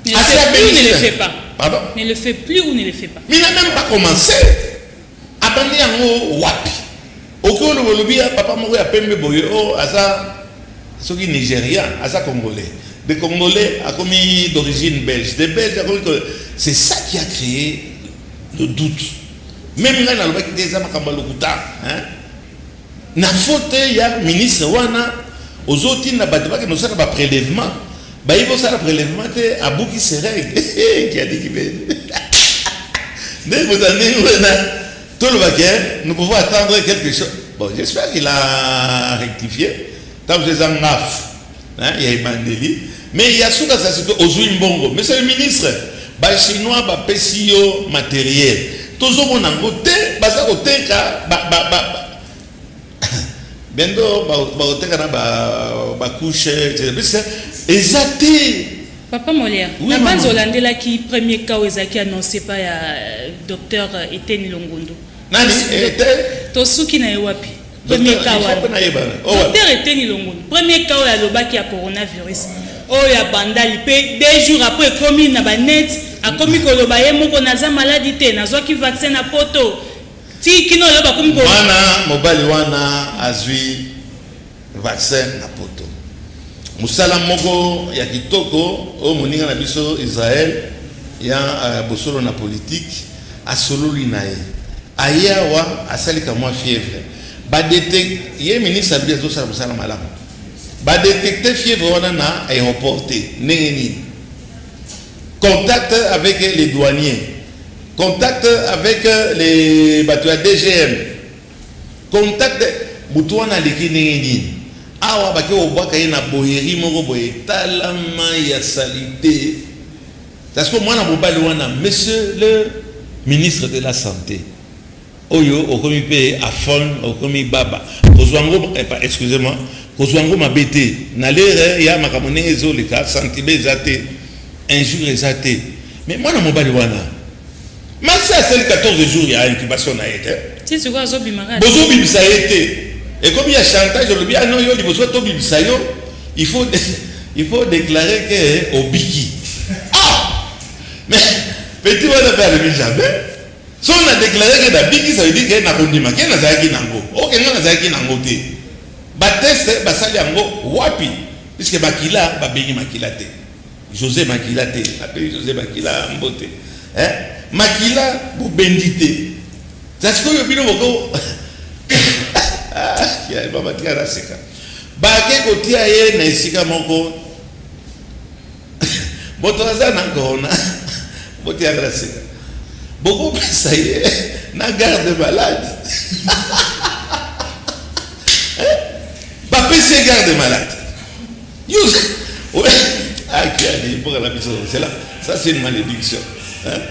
Ne le fait plus ou ne le fait pas? Pardon? Ne le fait plus ou ne le fait pas? Mais il n'a même pas commencé. Abandi yango wapi? Okoki oloba, olobi ya papa moko ya pembe boye o aza soki Nigérien, aza Congolais, de Congolais akomi d'origine belge, de Belge akomi. C'est ça qui a créé le doute. Même ngai nalobaki te eza makambo ya lokuta, hein? Na faute ya ministre wana, ozotinda bato bakende kosala baprélèvement, bayebi kosala prélèvement te, abuki seringue kiadiki bene ndenge moto ya ndenge wana. Tolobaki nous pouvons attendre quelque chose. Bon, j'espère qu'il a rectifié. Ntango eza gaffe ya ebandeli, mais ya suka za sikoyo ozwi mbongo. Monsieur le ministre, Bachinois bapesi yo matériel, tozomona yango te. Baza koteka bientôt, bakoteka na bacouche, puisque eza te. Papa Molière. Oui, na maman. Banza olandelaki premier cas oyo ezalaki annoncé pa ya docteur Eteni Longondo. Nani ete? Tosuki na ye wapi, premier cas wana? Nayeba. Docteur Eteni Longondo, premier cas oyo alobaki ya coronavirus oyo abandali mpe 2 jours après ekomi na banet, akomi koloba ye moko: naza maladi te, nazwaki vaccin na Poto. Ti kino oyo bakomi ko Mwana mobali wana azwi vaccin na Poto. Mosala moko ya kitoko oyo moninga na biso Israel ya bosolo na politike asololi na ye. Aye awa asali ka mwa fièvre, ba detecte ye, ministre alobi azosala mosala malamu. Ba détecte fièvre wana na aéroport te, ndenge nini? Contact avec les douaniers, contact avec les bato ya DGM, contact, motu wana aleki ndenge nini awa? Bake kobwaka ye na boyeri moko boye, etalama ya saleté, parce que mwana mobali wana, monsieur le ministre de la Santé, oyo okomi mpe aphone, okomi baba, kozwa yango, excusez-moi, kozwa yango mabe te na lere ya makambo ndenge ezoleka, sentiment eza te, injure eza te, mais mwana mobali wana masi asali 14 jours ya incubation na ye te. Ti sikoyo azobimaka. Bozobimisa ye te, ekomi ya chantage. Olobi ano yo liboso tobimisa yo, il faut déclarer que obiki. Ah, mais petit wana mpe alobi jamais. So na déclaré que nabiki, ça veut dire que nakondima ke nazalaki nango. Ok, nga nazalaki nango te. Batest basali yango wapi? Puisque makila babengi makila te, José Makila te, abengi José Makila mbote, hein? Makila bobendi te. Sikoyo bino boko babatika na seka, bake kotia ye na esika moko, moto aza na corona, botiaka na seka, bokopesa ye na garde malade. Bapesi ye garde malade. Akiani mboka na biso, c'est là, ça c'est une malédiction, hein?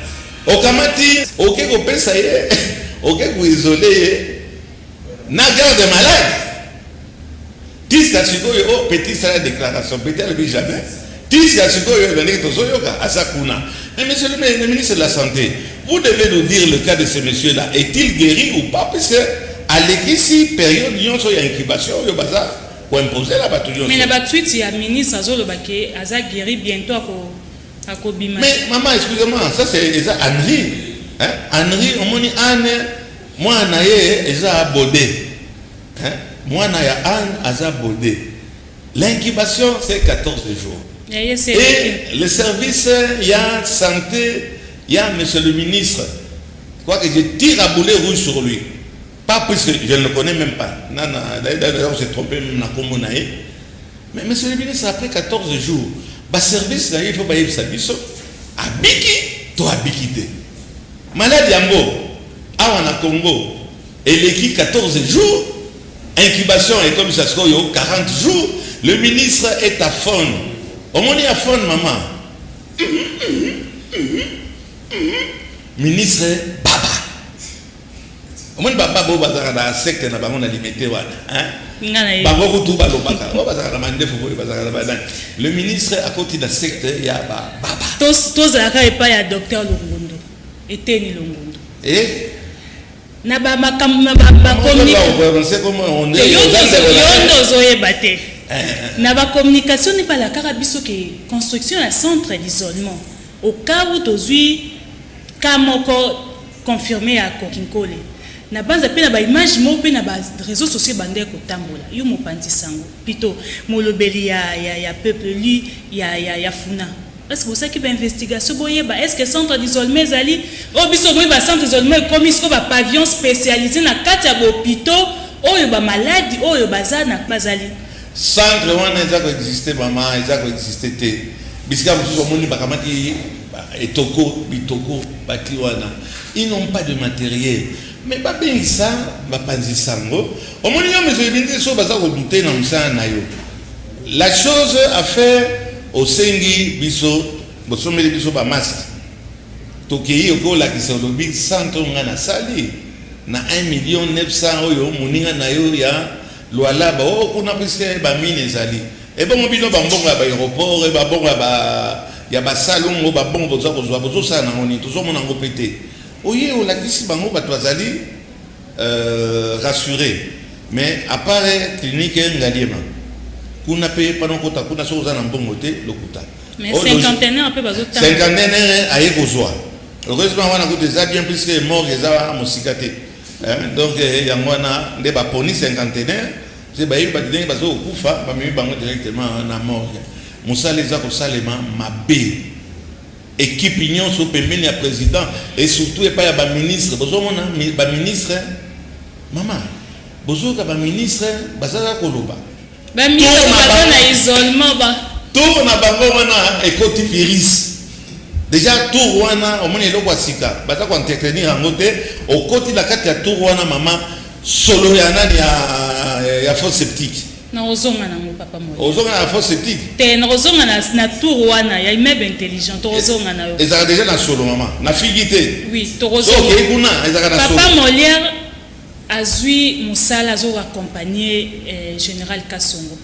Okamati, oke kopesa ye, oke koisoler ye na garde malade. Tisika sikoyo, o petit sala déclaration, petit alobi jamais. Tisika sikoyo ebandeki tozoyoka aza kuna. Mais monsieur le ministre de la Santé, vous devez nous dire le cas de ce monsieur là est-il guéri ou pas? Puisque alekisi période nyonso ya incubation oyo baza koimposer na bato nyonso. Mais na batweet ya ministre, azoloba ke aza guéri, bientôt akobima. Mais maman, excusez-moi, ça c'est eza Henri, hein? Henri, omoni Anne, mwana ye eza Bodé, hein? Mwana ya Anne aza Bodé. L'incubation, c'est 14 jours. Et le service, il y a santé, il y a monsieur le ministre, je crois que je tire à boulet rouge sur lui, pas puisque je ne le connais même pas. Non, non, d'ailleurs on s'est trompé même na kombo na ye. Mais monsieur le ministre, après 14 jours, baservice na ye, il faut bayebisa biso abiki to abiki te. Maladi yango awa na Congo eleki 14 jours, incubation ekomisa sikoyo 40 jours. Le ministre est aphone. Omoni aphone, mama ministre baba, omoni baba bo bazalaka na secte na bango na Limete wana, hein? Bango kutu balobaka oyo bazalaka na mandefu boye, bazalaka na banani. Le ministre akoti na secte ya bababa. Tozalaka epai ya docteur Longondo, Eteni Longondo. E Na bamakambo yo nde ozoyeba te, na bacommunication nde balakaka biso ke construction ya centre d'isolement au cas où tozwi cas moko confirmé ya kokinkole na banza, mpe na baimage moko mpe na baréseau sociaux bande kotambola. Yo mopanzi sango, plutôt molobeli ya peuple lui ya Funa, est ce que bosalaki bainvestigation boyeba est ce que centre d'isolement ezali? Oyo biso omoi, bacentre d'isolement ekomi sikoyo bapavillon spécialisé na kati ya bahôpitaux oyo bamaladi oyo baza na bazali. Centre wana eza koexiste, mama, eza koexiste te. Bisika mosusu omoni bakamati etoko bitoko bati wana, ils n'ont pas de matériel. Mais babengisa bapanzi sango, omoni yo meso ebindi so baza kodouter na mosala na yo. La chose à faire, osengi biso, bosombeli biso bamasque, tokei, okolakisa, olobi centre oyo ngai nasali na 1 million 900, oyo moninga na yo ya Lualaba oyo kuna, puisque bamine ezali ebongo bino bambongo ya baéroport, babongo ya basalongo, babongo boza kozwa, bozosala nango nini? Tozomona yango mpe te. Oye olakisi bango, bato bazali rassuré. Mais à part clinique Ngaliema kuna mpe, mpana okota kuna soki oza na mbongo te, lokuta. Mais cinquantenaire mpe bazotanga. Cinquantenaire aye kozwa, heureusement wana kutu eza bien, puisque morgue eza mosika te. Donc yango wana nde baponi cinquantenaire, se bayebi bato ndenge bazokokufa, bamemi bango directement na morgue. Mosala eza kosalema mabe. Équipe nyonso pembeni ya président et surtout epai ya baministre. Bozomona baministre, mama, bozoyoka baministre bazalaka koloba. Baministre baza na isolement ba. Tour na bango wana ekoti virus déjà. Tour wana, omoni eloko ya sika, baza koentretenir yango te. Okoti na kati ya tour wana, mama, solo ya nani, ya fosse septique. Nakozonga nango, papa Molière. Ozonga na fosse septique? Te, nakozonga na tour wana ya immeuble intelligent, tokozonga na yo. Ezalaka déjà na solo, mama, na figi te. Oui. So Tokozonga. Okei kuna, ezalaka na solo. Papa Molière azwi mosala, azoaccompagne général Kasongo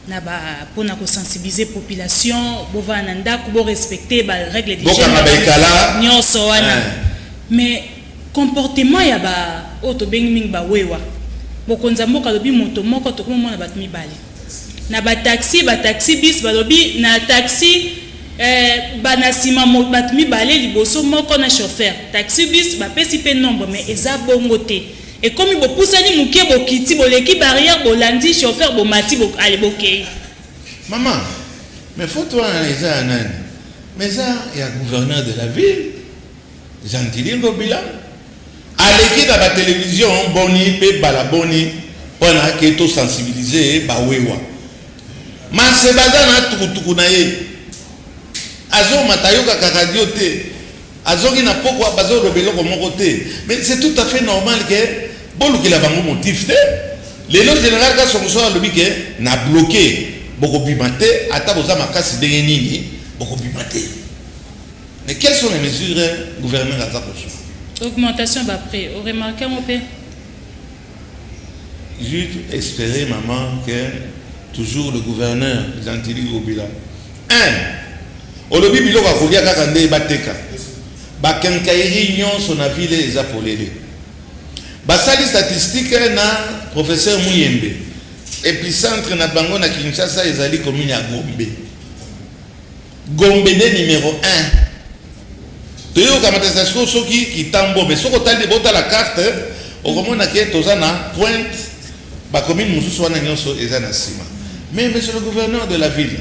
na ba mpona kosensibiliser population, bovanda na ndako, borespecte barègle. Bokanga baekala. Nyonso wana. Mais mais comportement ya ba oyo tobengi mingi bawewa, bokonzi ya mboka alobi moto moko, tokomomona bato mibale na bataxi, bataxi bis. Balobi na taxi bana nsima bato mibale, liboso moko na chauffeur. Taxi bus bapesi mpe nombre, mais eza bongo te. Ekomi bopusani moke, bokiti, boleki barrière, bolandi chauffeur, bomati, ale bokei. Mama, mais faute wana eza ya nani? Mais eza ya gouverneur de la ville, Gentiny Ngobila. Aleki na batelevizio boni mpe bala boni mpona ke tosensibilize bawewa mase baza na tukutuku na ye, azomata, ayokaka radio te, azongi na pokwa, bazoloba eloko moko te. Mais c'est tout à fait normal ke bolukela bango motif te. Lelo général Kasongo so alobi ke na bloqué, bokobima te, ata boza makasi ndenge nini, bokobima te. Mais quelles sont les mesures gouverneur aza kozwa? Augmentation baprix, oremarke yango mpe? Juste espérer, maman, que toujours le gouverneur Gentiny Ngobila, un olobi biloko ya kolia kaka nde bateka, baquincaillerie nyonso na ville eza polele. Basali statistique na professeur Muyembe, épicentre na bango na Kinshasa ezali commune ya Gombe. Gombe nde numéro 1. Toyokamata sikoyo soki kitambo, mais soki otali, botala carte, okomona ke toza na pointe, bacommune mosusu wana nyonso eza na nsima. Mais monsieur le gouverneur de la ville,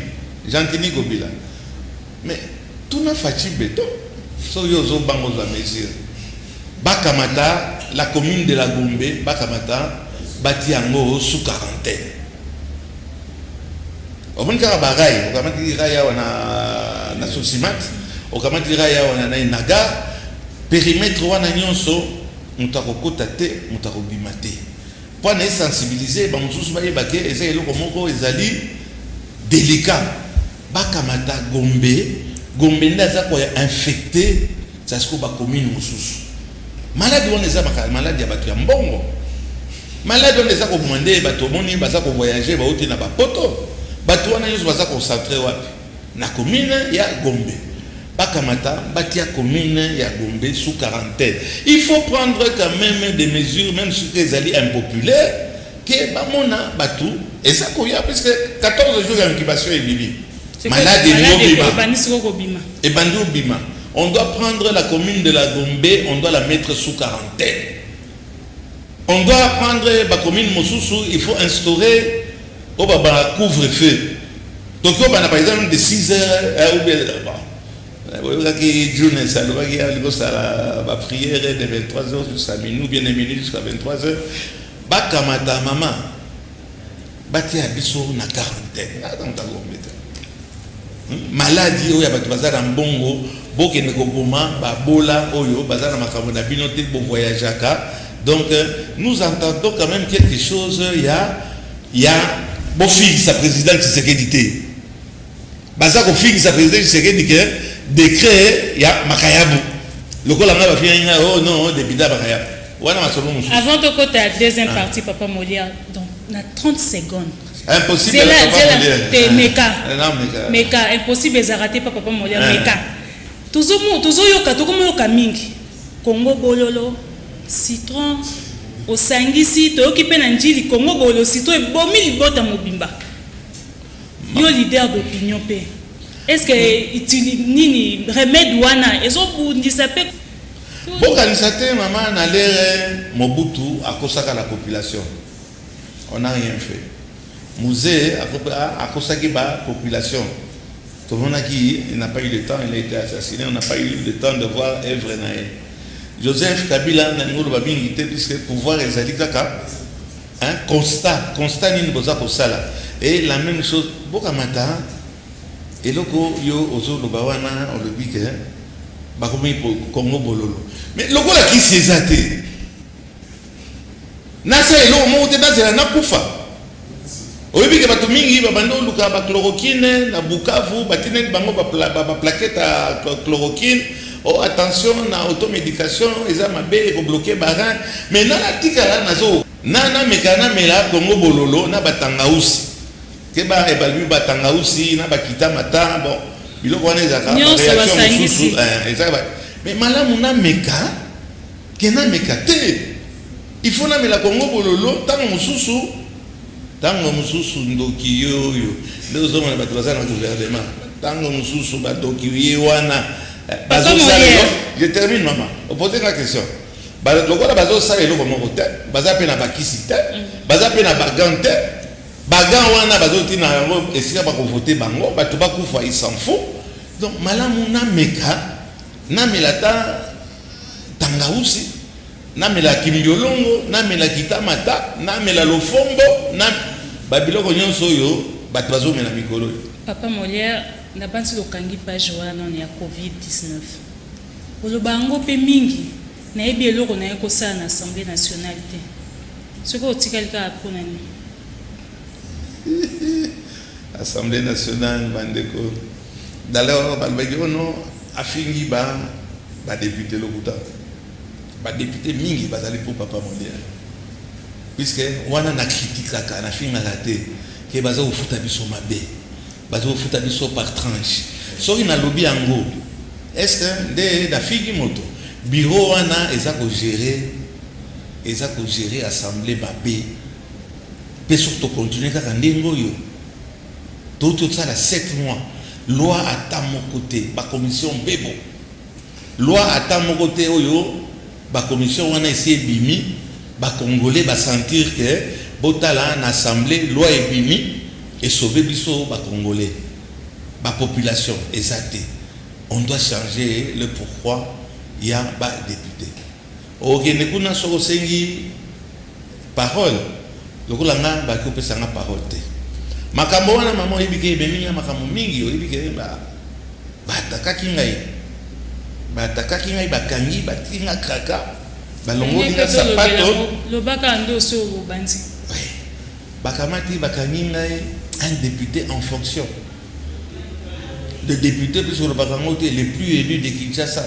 Gentiny Ngobila, mais tuna Fatshi Béton, soki ozobanga ozwa mesure, bakamata la commune de la Gombe, bakamata, batia yango sous quarantaine. Omoni kaka barail, okamati rail awa na Socimat, okamati rail awa na Inaga, périmètre wana nyonso, moto akokota te, moto akobima te, mpo na esensibilize bamosusu, bayeba ke eza eloko moko ezali délicat. Bakamata Gombe. Gombe nde aza koinfecte sasiko bacommune mosusu. Maladi wana eza maladi ya bato ya mbongo. Maladi wana eza koboma nde bato. Omoni, baza kovoyage, bauti na bapoto. Bato wana nyonso baza concentré wapi? Na commune ya Gombe. Bakamata, batia commune ya Gombe sous quarantaine. Il faut prendre quand même des mesures, même soki ezali impopulaire, ke bamona bato eza koya, puisque 14 jours ya incubation ebimi, maladi elingi obima. Ebandi sikoyo kobima. Ebandi obima. On doit prendre la commune de la Gombe, on doit la mettre sous quarantaine. On doit prendre bacommune mosusu, il faut instaurer oyo babanga couvre-feu. Donc oyo bana, par exemple, de 6 heures ou bien, bon, oyokaki Junes alobaki ali kosala baprière de 23 heures jusqu'à minuit ou bien de minuit jusqu'à 23 heures. Bakamata, mama, batia biso na quarantaine. Ata moto agombe te. Maladi oyo ya bato baza na mbongo, bokende koboma babola oyo baza na makambo na bino te, bovoyageaka. Donc nous entendons quand même quelque chose ya bofingisa président Tshisekedi te. Baza kofingisa président Tshisekedi ke décret ya makayabu, lokola ngai bafingai ngai, oh non, député ya makayabu wana, masolo mosusu. Avant tokota ya deuxième partie, papa Molière, donc na 30 secondes. Impossible. Zela. Papa Zela. Molière. Te, meka. Non, meka. Meka, impossible ezalaka te pa papa Molière. Ah. Meka. Tozoyoka, tokomoyoka mingi Kongo bololo, citron osangisi. Toyoki mpe na Njili, Kongo bololo, citron ebomi libota mobimba. Yo leader d'opinion mpe, est ce que nini remède wana ezobundisa mpe? Bokanisa te, mama, na l'ère Mobutu akosaka la population, on n'a rien fait. Mzee akosaki bapopulation. Tomonaki, il n'a pas eu le temps, il a été assassiné, on n'a pas eu le temps de voir œuvre na ye. Joseph Kabila, nalingi oloba mingi te, puisque pouvoir ezali kaka un constat. Constat nini boza kosala? Et la même chose, bokamata eloko yo ozoloba wana, olobi ke bakomi Kongo bololo, mais lokola kisi eza te, nasala eloko moko te, nazela nakufa. Oyebi ke bato mingi babandi oluka bachloroquine na Bukavu, batineli bango baplaquette ya chloroquine. Oh, attention na automédication, eza mabe, ekobloquer bareins. Mais na natikala nazo na nameka, namela Kongo bololo na batangausi ke ba ebalobi batangausi na bakita mata. Bon, biloko wana ezalaka Nyonso baréaction basangisi. mosusu, ezalaka mais malamu nameka ke nameka te. Il faut namela Kongo bololo. Ntango mosusu ndoki ye oyo nde ozomona bato baza na gouvernement, ntango mosusu bandoki ye wana Papa bazosala Molière. Je termine, mama, opose nga question. Lokola bazosala eloko moko te, baza mpe na bakisi te, baza mpe na bagants te. Bagants wana bazotina yango esika bakovote bango, bato bakufa, il s'en fout. Donc malamu nameka, namela ta tangausi, namela kimbiolongo, namela kitamata, namela lofombo na babiloko nyonso oyo bato bazomela mikolo oyo. Papa Molière, na banzi tokangi page wana nano ya COVID-19. Oloba yango mpe mingi, nayebi eloko naye kosala na Assemblée nationale te. Soki otikali kaka, mpona nini? Assemblée nationale, bandeko, d'alors balobaki ono afingi ba badéputé. Lokuta. Badéputé mingi bazali mpo papa Molière, puisque wana nakritikaka, nafingaka te ke baza kofuta biso mabe, baza kofuta biso par tranche. Soki nalobi yango, est ce que nde nafingi moto? Bureau wana eza kogérer assemblée mabe. Mpe soki tocontinue kaka ndenge oyo, touti tosala 7 mois, loi ata moko te, bacommission mbebo, loi ata moko te oyo bacommission wana esi ebimi, bacongolais basentir ke botala na assemblée, loi ebimi, esauve biso bacongolais, bapopulation, eza te. On doit changer le pourquoi ya badéputé. Okende kuna, soki osengi parole, lokola nga, baki kopesa nga parole te. Makambo wana, mama, oyebi ke ememi nga makambo mingi. Oyebi ke baatakaki ngai, bakangi, batiki nga kraka, balongoli nga sapato. Lobaka nde osi obandi. Ouais. Bakamati, bakangi ngai, un député en fonction, le député, puisque olobaka yango te, le plus élu de Kinshasa,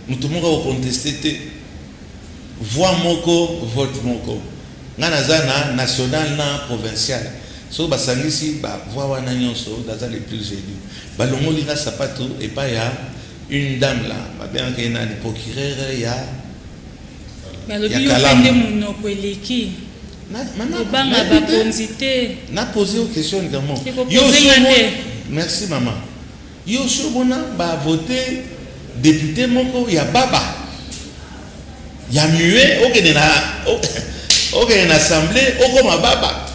moto moko akoconteste te, voix moko, vote moko. Ngai naza na national na provincial, soki basangisi bavoix wana nyonso, naza le plus élu. Balongoli nga sapato epai ya une dame là, babengaka ye nani, procureur ya Balobi ya yo mpe Kalamu. Nde monoko eleki. Mama, Kobanga nayebi te. bakonzi te. Na posé yo question likambo. Ekopoze Yo osi nga te. Merci, mama. Yo osi omona bavote député moko ya baba, ya muet, okende na assemblée, okoma baba?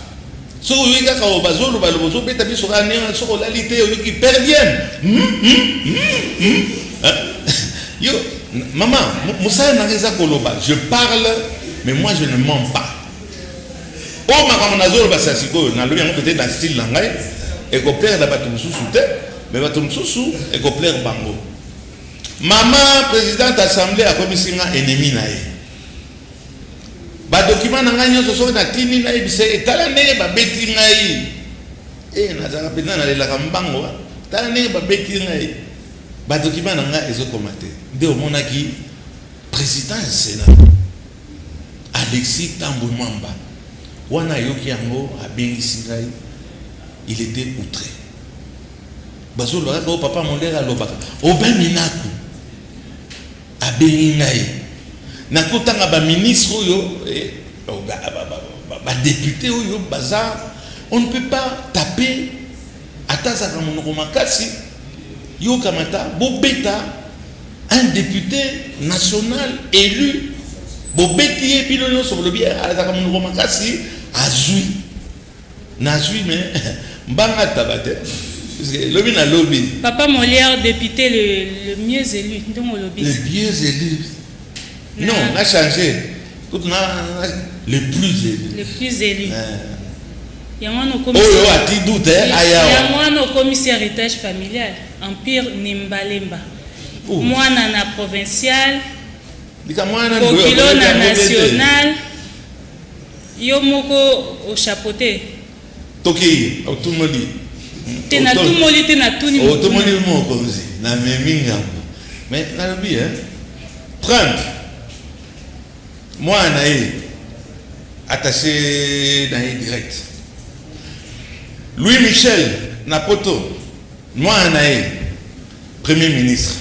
Soki oyoki kaka oyo bazoloba loba, ozobeta biso kaka ndenge soki olali te, oyoki per diem. Hein? Yo mama, mosala nanga eza koloba. Je parle, mais moi je ne mens pas. Oyo makambo nazoloba sa sikoyo, nalobi yango peut-être na style na ngai, ekoplaire na bato mosusu te, mais bato mosusu ekoplaire bango. Mama présidente assemblée akomisi nga ennemi na ye. Badocument na ngai nyonso, soki natindi, nayebisa ye: tala ndenge babeti ngai. E nazalaka mpenza, nalelaka mbango. Tala ndenge babeti ngai, badocument na ngai ezokoma te. Nde omonaki président ya Sénat, Alexis Tambwe Mwamba wana, ayoki yango, abengisi ngai. Il était outré. Bazoloba kaka oyo papa Molière alobaka. Aubin Minaku abengi ngai, nakotanga baministre oyo, oh, badéputé oyo baza. On ne peut pas taper, ata azalaka monoko makasi, yokamata bobeta un député national élu, bobeti ye bino nyonso, bolobi azalaka monoko makasi, azwi, nazwi, mais mbanga taba te. Puisque lobi na lobi. Papa Molière, député le mieux élu, ndongo lobi. Le mieux élu. Non, na changé. Tout na le plus élu. Le plus élu. Yango wana oyo ati doute aya. Yango wana okomisi héritage familial, empire Nembalemba. Mwana na provincial. Bokilo na national. Yo moko ochapeauté. Tokei otumoli. Te natumoli te, natuni. Otumoli mokonzi namemi ngambo. Mais nalobi hein, Trump mwana na ye attaché na ye direct. Louis Michel na poto mwana na ye premier ministre.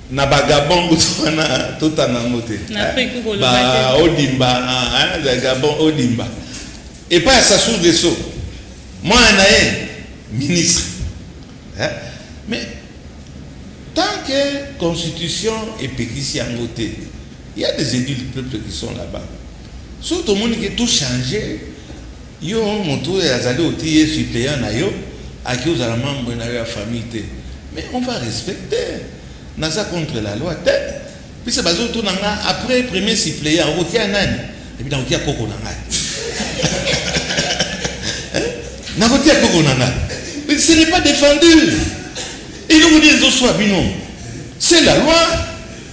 Na bagabon kutu wana totanga yango te, ba Odimba, Gabon Odimba epai ya Sassou Nguesso mwana na ye ministre. Mais tant que constitution epekisi yango te, il y a des élus du peuple qui sont là-bas. Soki tomoni ke tout changer, yo moto oyo azali oti ye suppléant na yo aki ozala membre na yo ya famille te, mais on va respecter. Naza contre la loi te, puisque bazotuna nga après premier suppléant okotia nani, epi nakotia koko na ngai, nakotia koko na ngai. Ce n'est pas défendu. Eloko nini ezoswa bino? C'est la loi.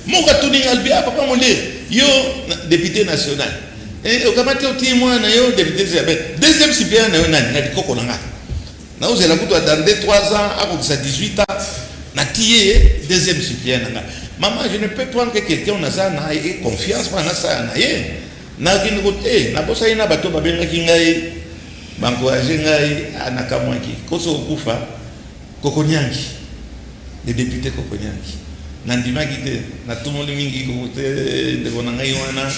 Moko atuni nga, alobi: "Ah, papa Molière, yo député national, okamati otii mwana na yo député, deuxième suppléant na yo nani?" Nabi koko na ngai, naozela kutu dans 2 3 ans akokisa 18 ans, natie ye deuxième suppléant na ngai. Mama, je ne peux prendre que quelqu'un naza na ye confiance mpo nasala na ye. Nakende ko te, nabosani na bato babengaki ngai, baencourage ngai, nakamwaki koso kokufa Kokonianki, le député Kokonianki. Nandimaki te, natumoli mingi koko te ndeko na ngai wana,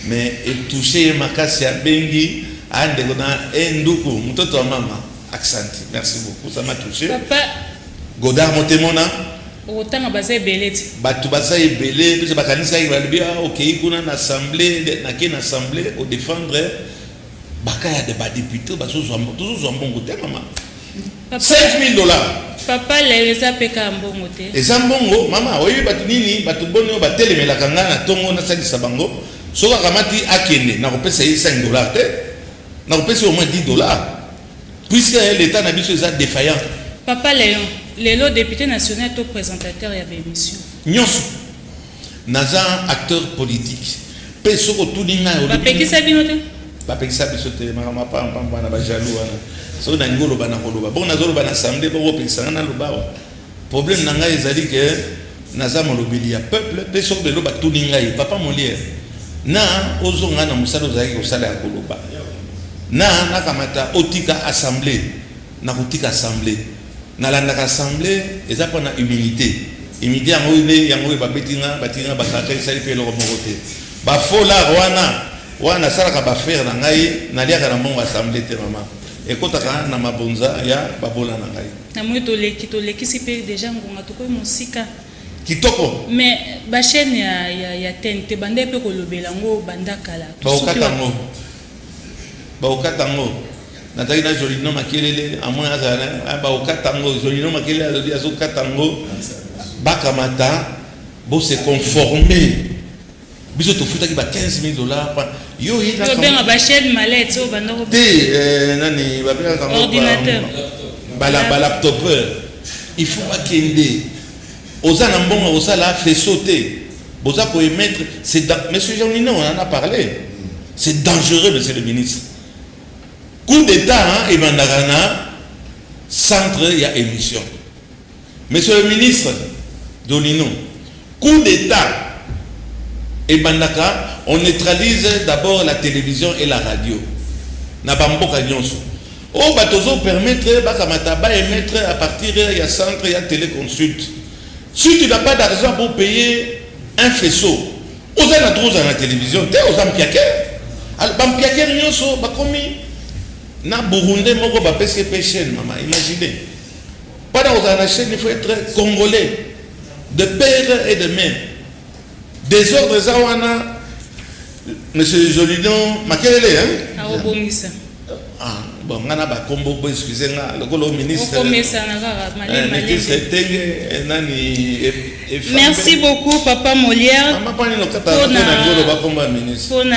mais etouche ye makasi, abengi: "A ndeko na e nduku mtoto wa mama, aksanti, merci beaucoup, ça m'a touché." Papa Godard Motemona. Okotanga, baza ebele ti. Bato baza ebele mpe bakanisaki, balobi: "Ah, okei kuna na assemblée." Nakei na assemblée odéfendre baka ya de badéputé, tozozwa mbongo te, mama, 5000 $. Papa, lelo eza mpe kaka mbongo te. Eza mbongo, mama. Oyebi bato nini, bato boni oyo batelemelaka ngai na ntongo nasalisa bango? Soki akamati akende, nakopesa ye 5 $ te, nakopesa ye au moins 10 $, puisque l'état na biso eza défaillant. Papa Léon, lelo député national to présentateur ya baémission? Nyonso. Naza acteur politique mpe soki otuni ngai. Bapekisa bino te? Bapekisa biso te. Makambo apampamba na bajaloux wana, soki nalingi oloba na koloba bongo, nazoloba na assemblée bongo, opekisa ngai naloba awa? Problème na ngai ezali ke naza molobeli ya peuple. Mpe soki lelo batuni ngai: "Papa Molière, na ozonga na mosala ozalaki kosala ya koloba, na nakamata otika assemblée?" Nakotika assemblée. Nalandaka assemblée eza mpona humilité. Humilité yango nde yango oyo babeti nga, batiki nga bakaka, esali mpe eloko moko te. Bafolar wana wana nasalaka baaffaire na ngai, naliaka na mbongo assemblée te, mama, ekɔtaka na mabonza ya babola na ngai. Namoni toleki, tolekisi mpe déjà ngonga, tokomi mosika. Kitoko. Mais bachaîne ya TNT banda mpe kolobela yango banda kala. Baokata yango, baokata yango. Nazalaki na Jolino Makelele, amoi azala, baokata yango. Jolino Makelele alobi azokata yango. Bakamata, bose conforme. Biso tofutaki ba 15 000 $. Yo obenga bachaîne mallette oyo banda. Te, nani babengaka? Ordinateur. Balaptopeur, il faut bakende. Oza na mbongo kosala faisceau te, boza koémettre. C'est, monsieur Jean, on en a parlé, c'est dangereux, monsieur le ministre. Coup d'état, hein, ebandaka na centre ya émission. Monsieur le ministre Dolino, coup d'état ebandaka, on neutralise d'abord la télévision et la radio na bamboka nyonso oyo bato ozopermettre bakamata, baémettre à partir ya centre ya téléconsult. Si tu n'as pas d'argent pour payer un faisceau, oza na droit ozala na télévision te, oza mpiakere. Bampiakere nyonso bakomi na Burundais moko, bapesi ye mpe chaîne. Mama, imagine, mpona kozala na chaîne, il faut être congolais de père et de mère. Désordre eza wana. Monsieur Jolidon Makelele, hein? Akobongisa. Ah. Bon, nga na bakombo, bo excuse nga, lokolo ministre Okomesana kaka malema. Ministre Tenge nani. Merci beaucoup, papa Molière. Mama, pani lokata na ngolo bakombo ya ministre. Mpona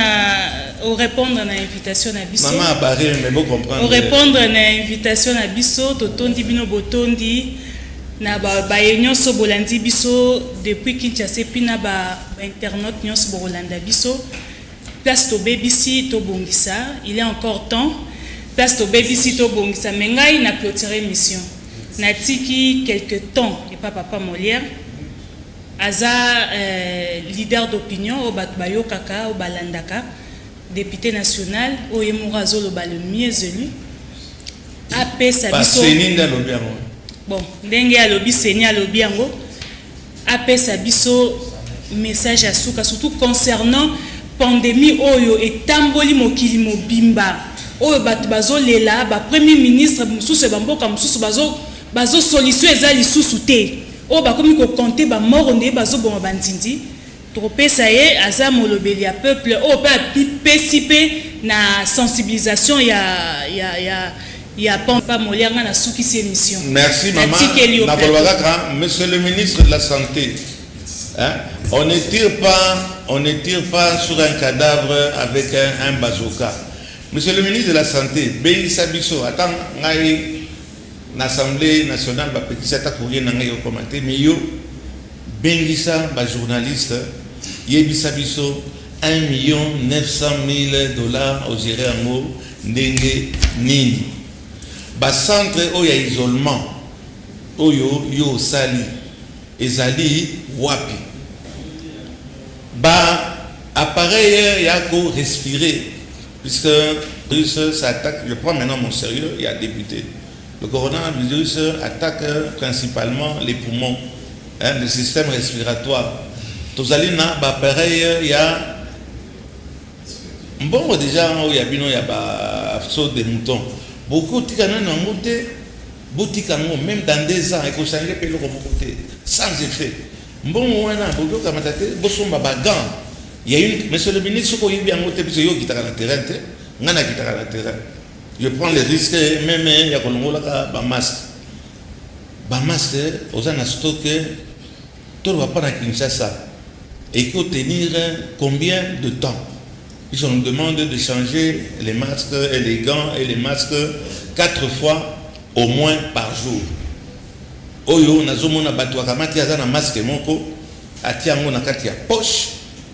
orépondre na invitation na biso. Mama abare, mais bo comprendre. Orépondre na invitation na biso, totondi bino, botondi na baye nyonso bolandi biso depuis Kinshasa, et puis na bainternaute nyonso bokolanda biso. Place tobebisi, tobongisa, il est encore temps. Place tobebisi, tobongisa. Mais ngai na clôturer mission, natiki quelque temps epa papa Molière. Aza leader d'opinion oyo bato bayokaka, oyo balandaka, député national oyo ye moko azoloba, le mieux élu. Apesa biso Baseni nde alobi yango. Bon, ndenge alobi, seni alobi yango. Apesa biso message ya suka, surtout concernant pandémie oyo etamboli mokili mobimba, oyo bato bazolela, bapremier ministre mosusu ya bamboka mosusu bazo solution eza lisusu te, oyo bakomi kocompter bamort ndeye bazoboma bandindi. Tokopesa ye, aza molobeli ya peuple oyo mpe apesi mpe na sensibilisation ya papa Molière. Nga nasukisi émission. Merci, maman. Natikeli yo. Nakoloba kaka, monsieur le ministre de la Santé, hein, on ne tire pas sur un cadavre avec un bazooka. Monsieur le ministre de la Santé, bengisa biso. Ata ngai na Assemblée nationale bapekisi, ata courrier na ngai okoma te, mais yo bengisa bajournaliste, yebisa biso 1 million 900 000 dollars ogérer yango ndenge nini? Bacentre oyo ya isolement oyo yo osali ezali wapi? Ba appareil ya ko respirer, puisque virus, ça attaque, je prends maintenant mon sérieux, il y a député, le coronavirus attaque principalement les poumons, hein, le système respiratoire. Tozali na baappareil ya mbongo déjà oyo ya bino ya ba saut de mouton, bokotika nano yango te. Botika yango, même dans 2 ans ekochanger mpe eloko moko te, sans effet. Mbongo wana bokokamata te, bosomba bagants ya une. Monsieur le ministre, soki oyebi yango te, biso yo okitaka na terrain te, ngai nakitaka na terrain, je prends le risque même ya kolongolaka bamasque. Bamasque oza na stock, toloba mpa na Kinshasa, ekotenir combien de temps, puisqu'on nous demande de changer les masques et les gants et les masques quatre fois au moins par jour? Oyo nazomona bato akamati, aza na masque moko, atia yango na kati ya poche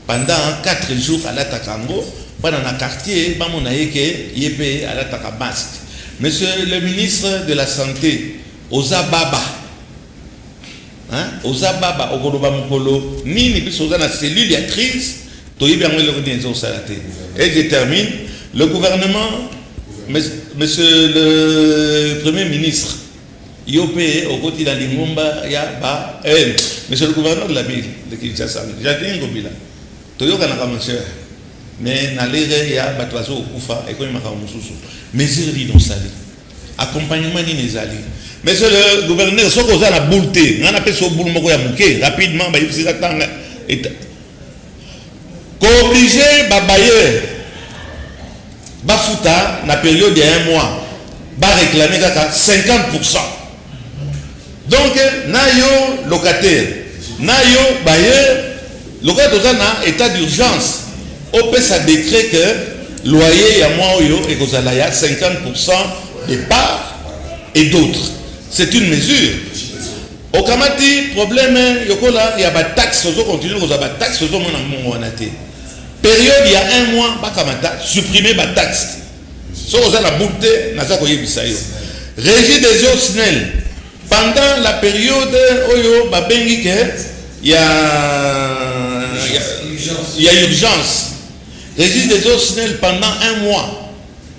pendant 4 jours, alataka yango mpana na quartier bamona ye ke ye mpe alataka masque. Monsieur le ministre de la Santé, oza baba, hein? Oza baba, okoloba mokolo nini? Biso oza na cellule ya crise, toyebi yango eloko nini ezosala te. Et je termine, le gouvernement, monsieur le Premier ministre, yo mpe okoti na lingomba ya ba monsieur le gouverneur de la ville de Kinshasa, Gentiny Ngobila, toyokanaka, mon cher, mais na l'heure ya bato bazokokufa, ekomi makambo mosusu. Mesure nini osali? Accompagnement nini ezali? Monsieur le gouverneur, soki oza na boule te, ngai napesa yo boule moko ya moke rapidement. Bayebisika ntanga koobliger babailleur bafuta na période ya un mois, baréclame kaka 50. Donc na yo locataire, na yo bailleur, lokola toza na état d'urgence, opesa décret que loyer ya mois oyo ekozala ya 50 de part et d'autre. C'est une mesure. Okamati problème yokola ya bataxe, ozocontinuer kozwa bataxe, ozomona mbongo wana te. Période ya un mois, bakamata, supprimer bataxe. Soki oza na boule te, naza koyebisa yo, Régie des eaux, SNEL, pendant la période oyo babengi ke ya urgence, Régie des eaux, SNEL, pendant un mois,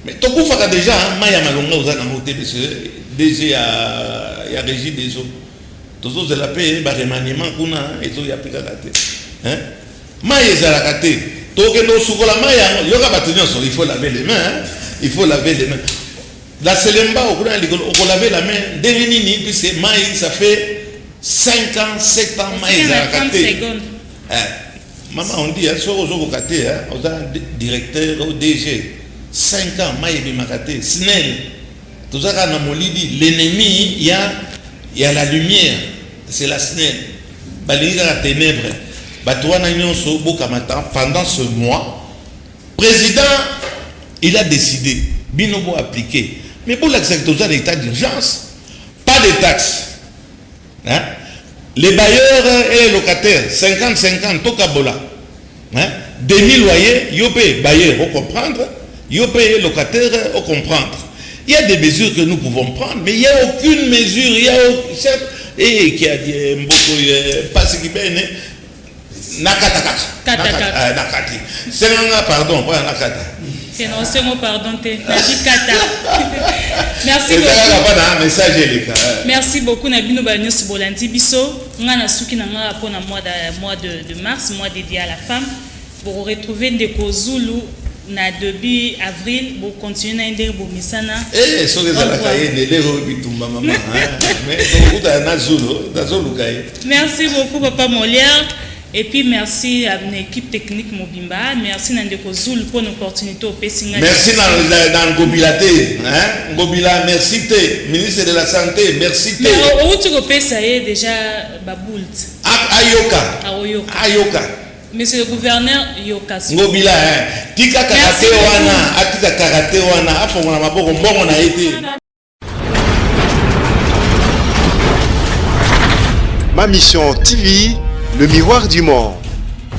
mais tokufaka déjà, mai ya malonga oza nango te. Monsieur DG ya Régie des eaux, tozozela mpe baremaniement kuna, ezoya mpe kaka te, hein? Mai ezalaka te, tokende kosukola mai yango. Yoka bato nyonso, il faut laver les mains, hein? Il faut laver les mains. La Selembao okuna na likolo, okolave la main ndenge nini, puisque mai, ça fait 5 ans, 7 ans, mai ezalaka 30 te. Secondes. Eh, mama, on dit, soki ozokoka te, oza directeur o DG. 5 ans mai ebimaka te snel toza kaka na molili l'ennemi ya ya la lumière c'est la snel balingi kaka ténèbre bato wana nyonso bokamata pendant ce mois président il a décidé bino bo appliquer mais bolakisaki toza na état d'urgence pas de taxe hein? Les bailleurs et les locataires 50 50 tokabola hein? Demi loyer yo mpe bailleur ocomprendre yo mpe locataire ocomprendre. Il y a des mesures que nous pouvons prendre, mais il n'y a aucune mesure, il y a certes, et qui a dit mboko pasi kibene nakata kaka. Kata kaka. Nakati. Senganga pardon, pas nakata. C'est non, c'est mon pardon te. Nadi kata. Merci beaucoup. Kaka na message eleka. Merci beaucoup na bino ba nyonso bolandi biso. Nga na suki na nga pona mois de mois de mars, mois dédié à la femme. Bo retrouver ndeko Zulu na début avril, bo continuer na ndenge bo misana. Eh, soki ezalaka ye nde lelo bitumba mama. Mais tokokuta na Zulu, nazoluka ye. Merci beaucoup papa Molière. Et puis merci à l'équipe technique Mobimba, merci na ndeko Zulu pour l'opportunité au Pessinga. Merci na Ngobila te, hein? Ngobila, merci te, ministre de la santé, merci te. Mais outi ko pesa ye déjà ba boult. Ayoka. Ayoka. Ayoka. Monsieur le gouverneur Yoka. Ngobila hein. Tika karate wana, atika karate wana, afongola maboko mbongo na ye te. Ma Mission TV, le miroir du monde.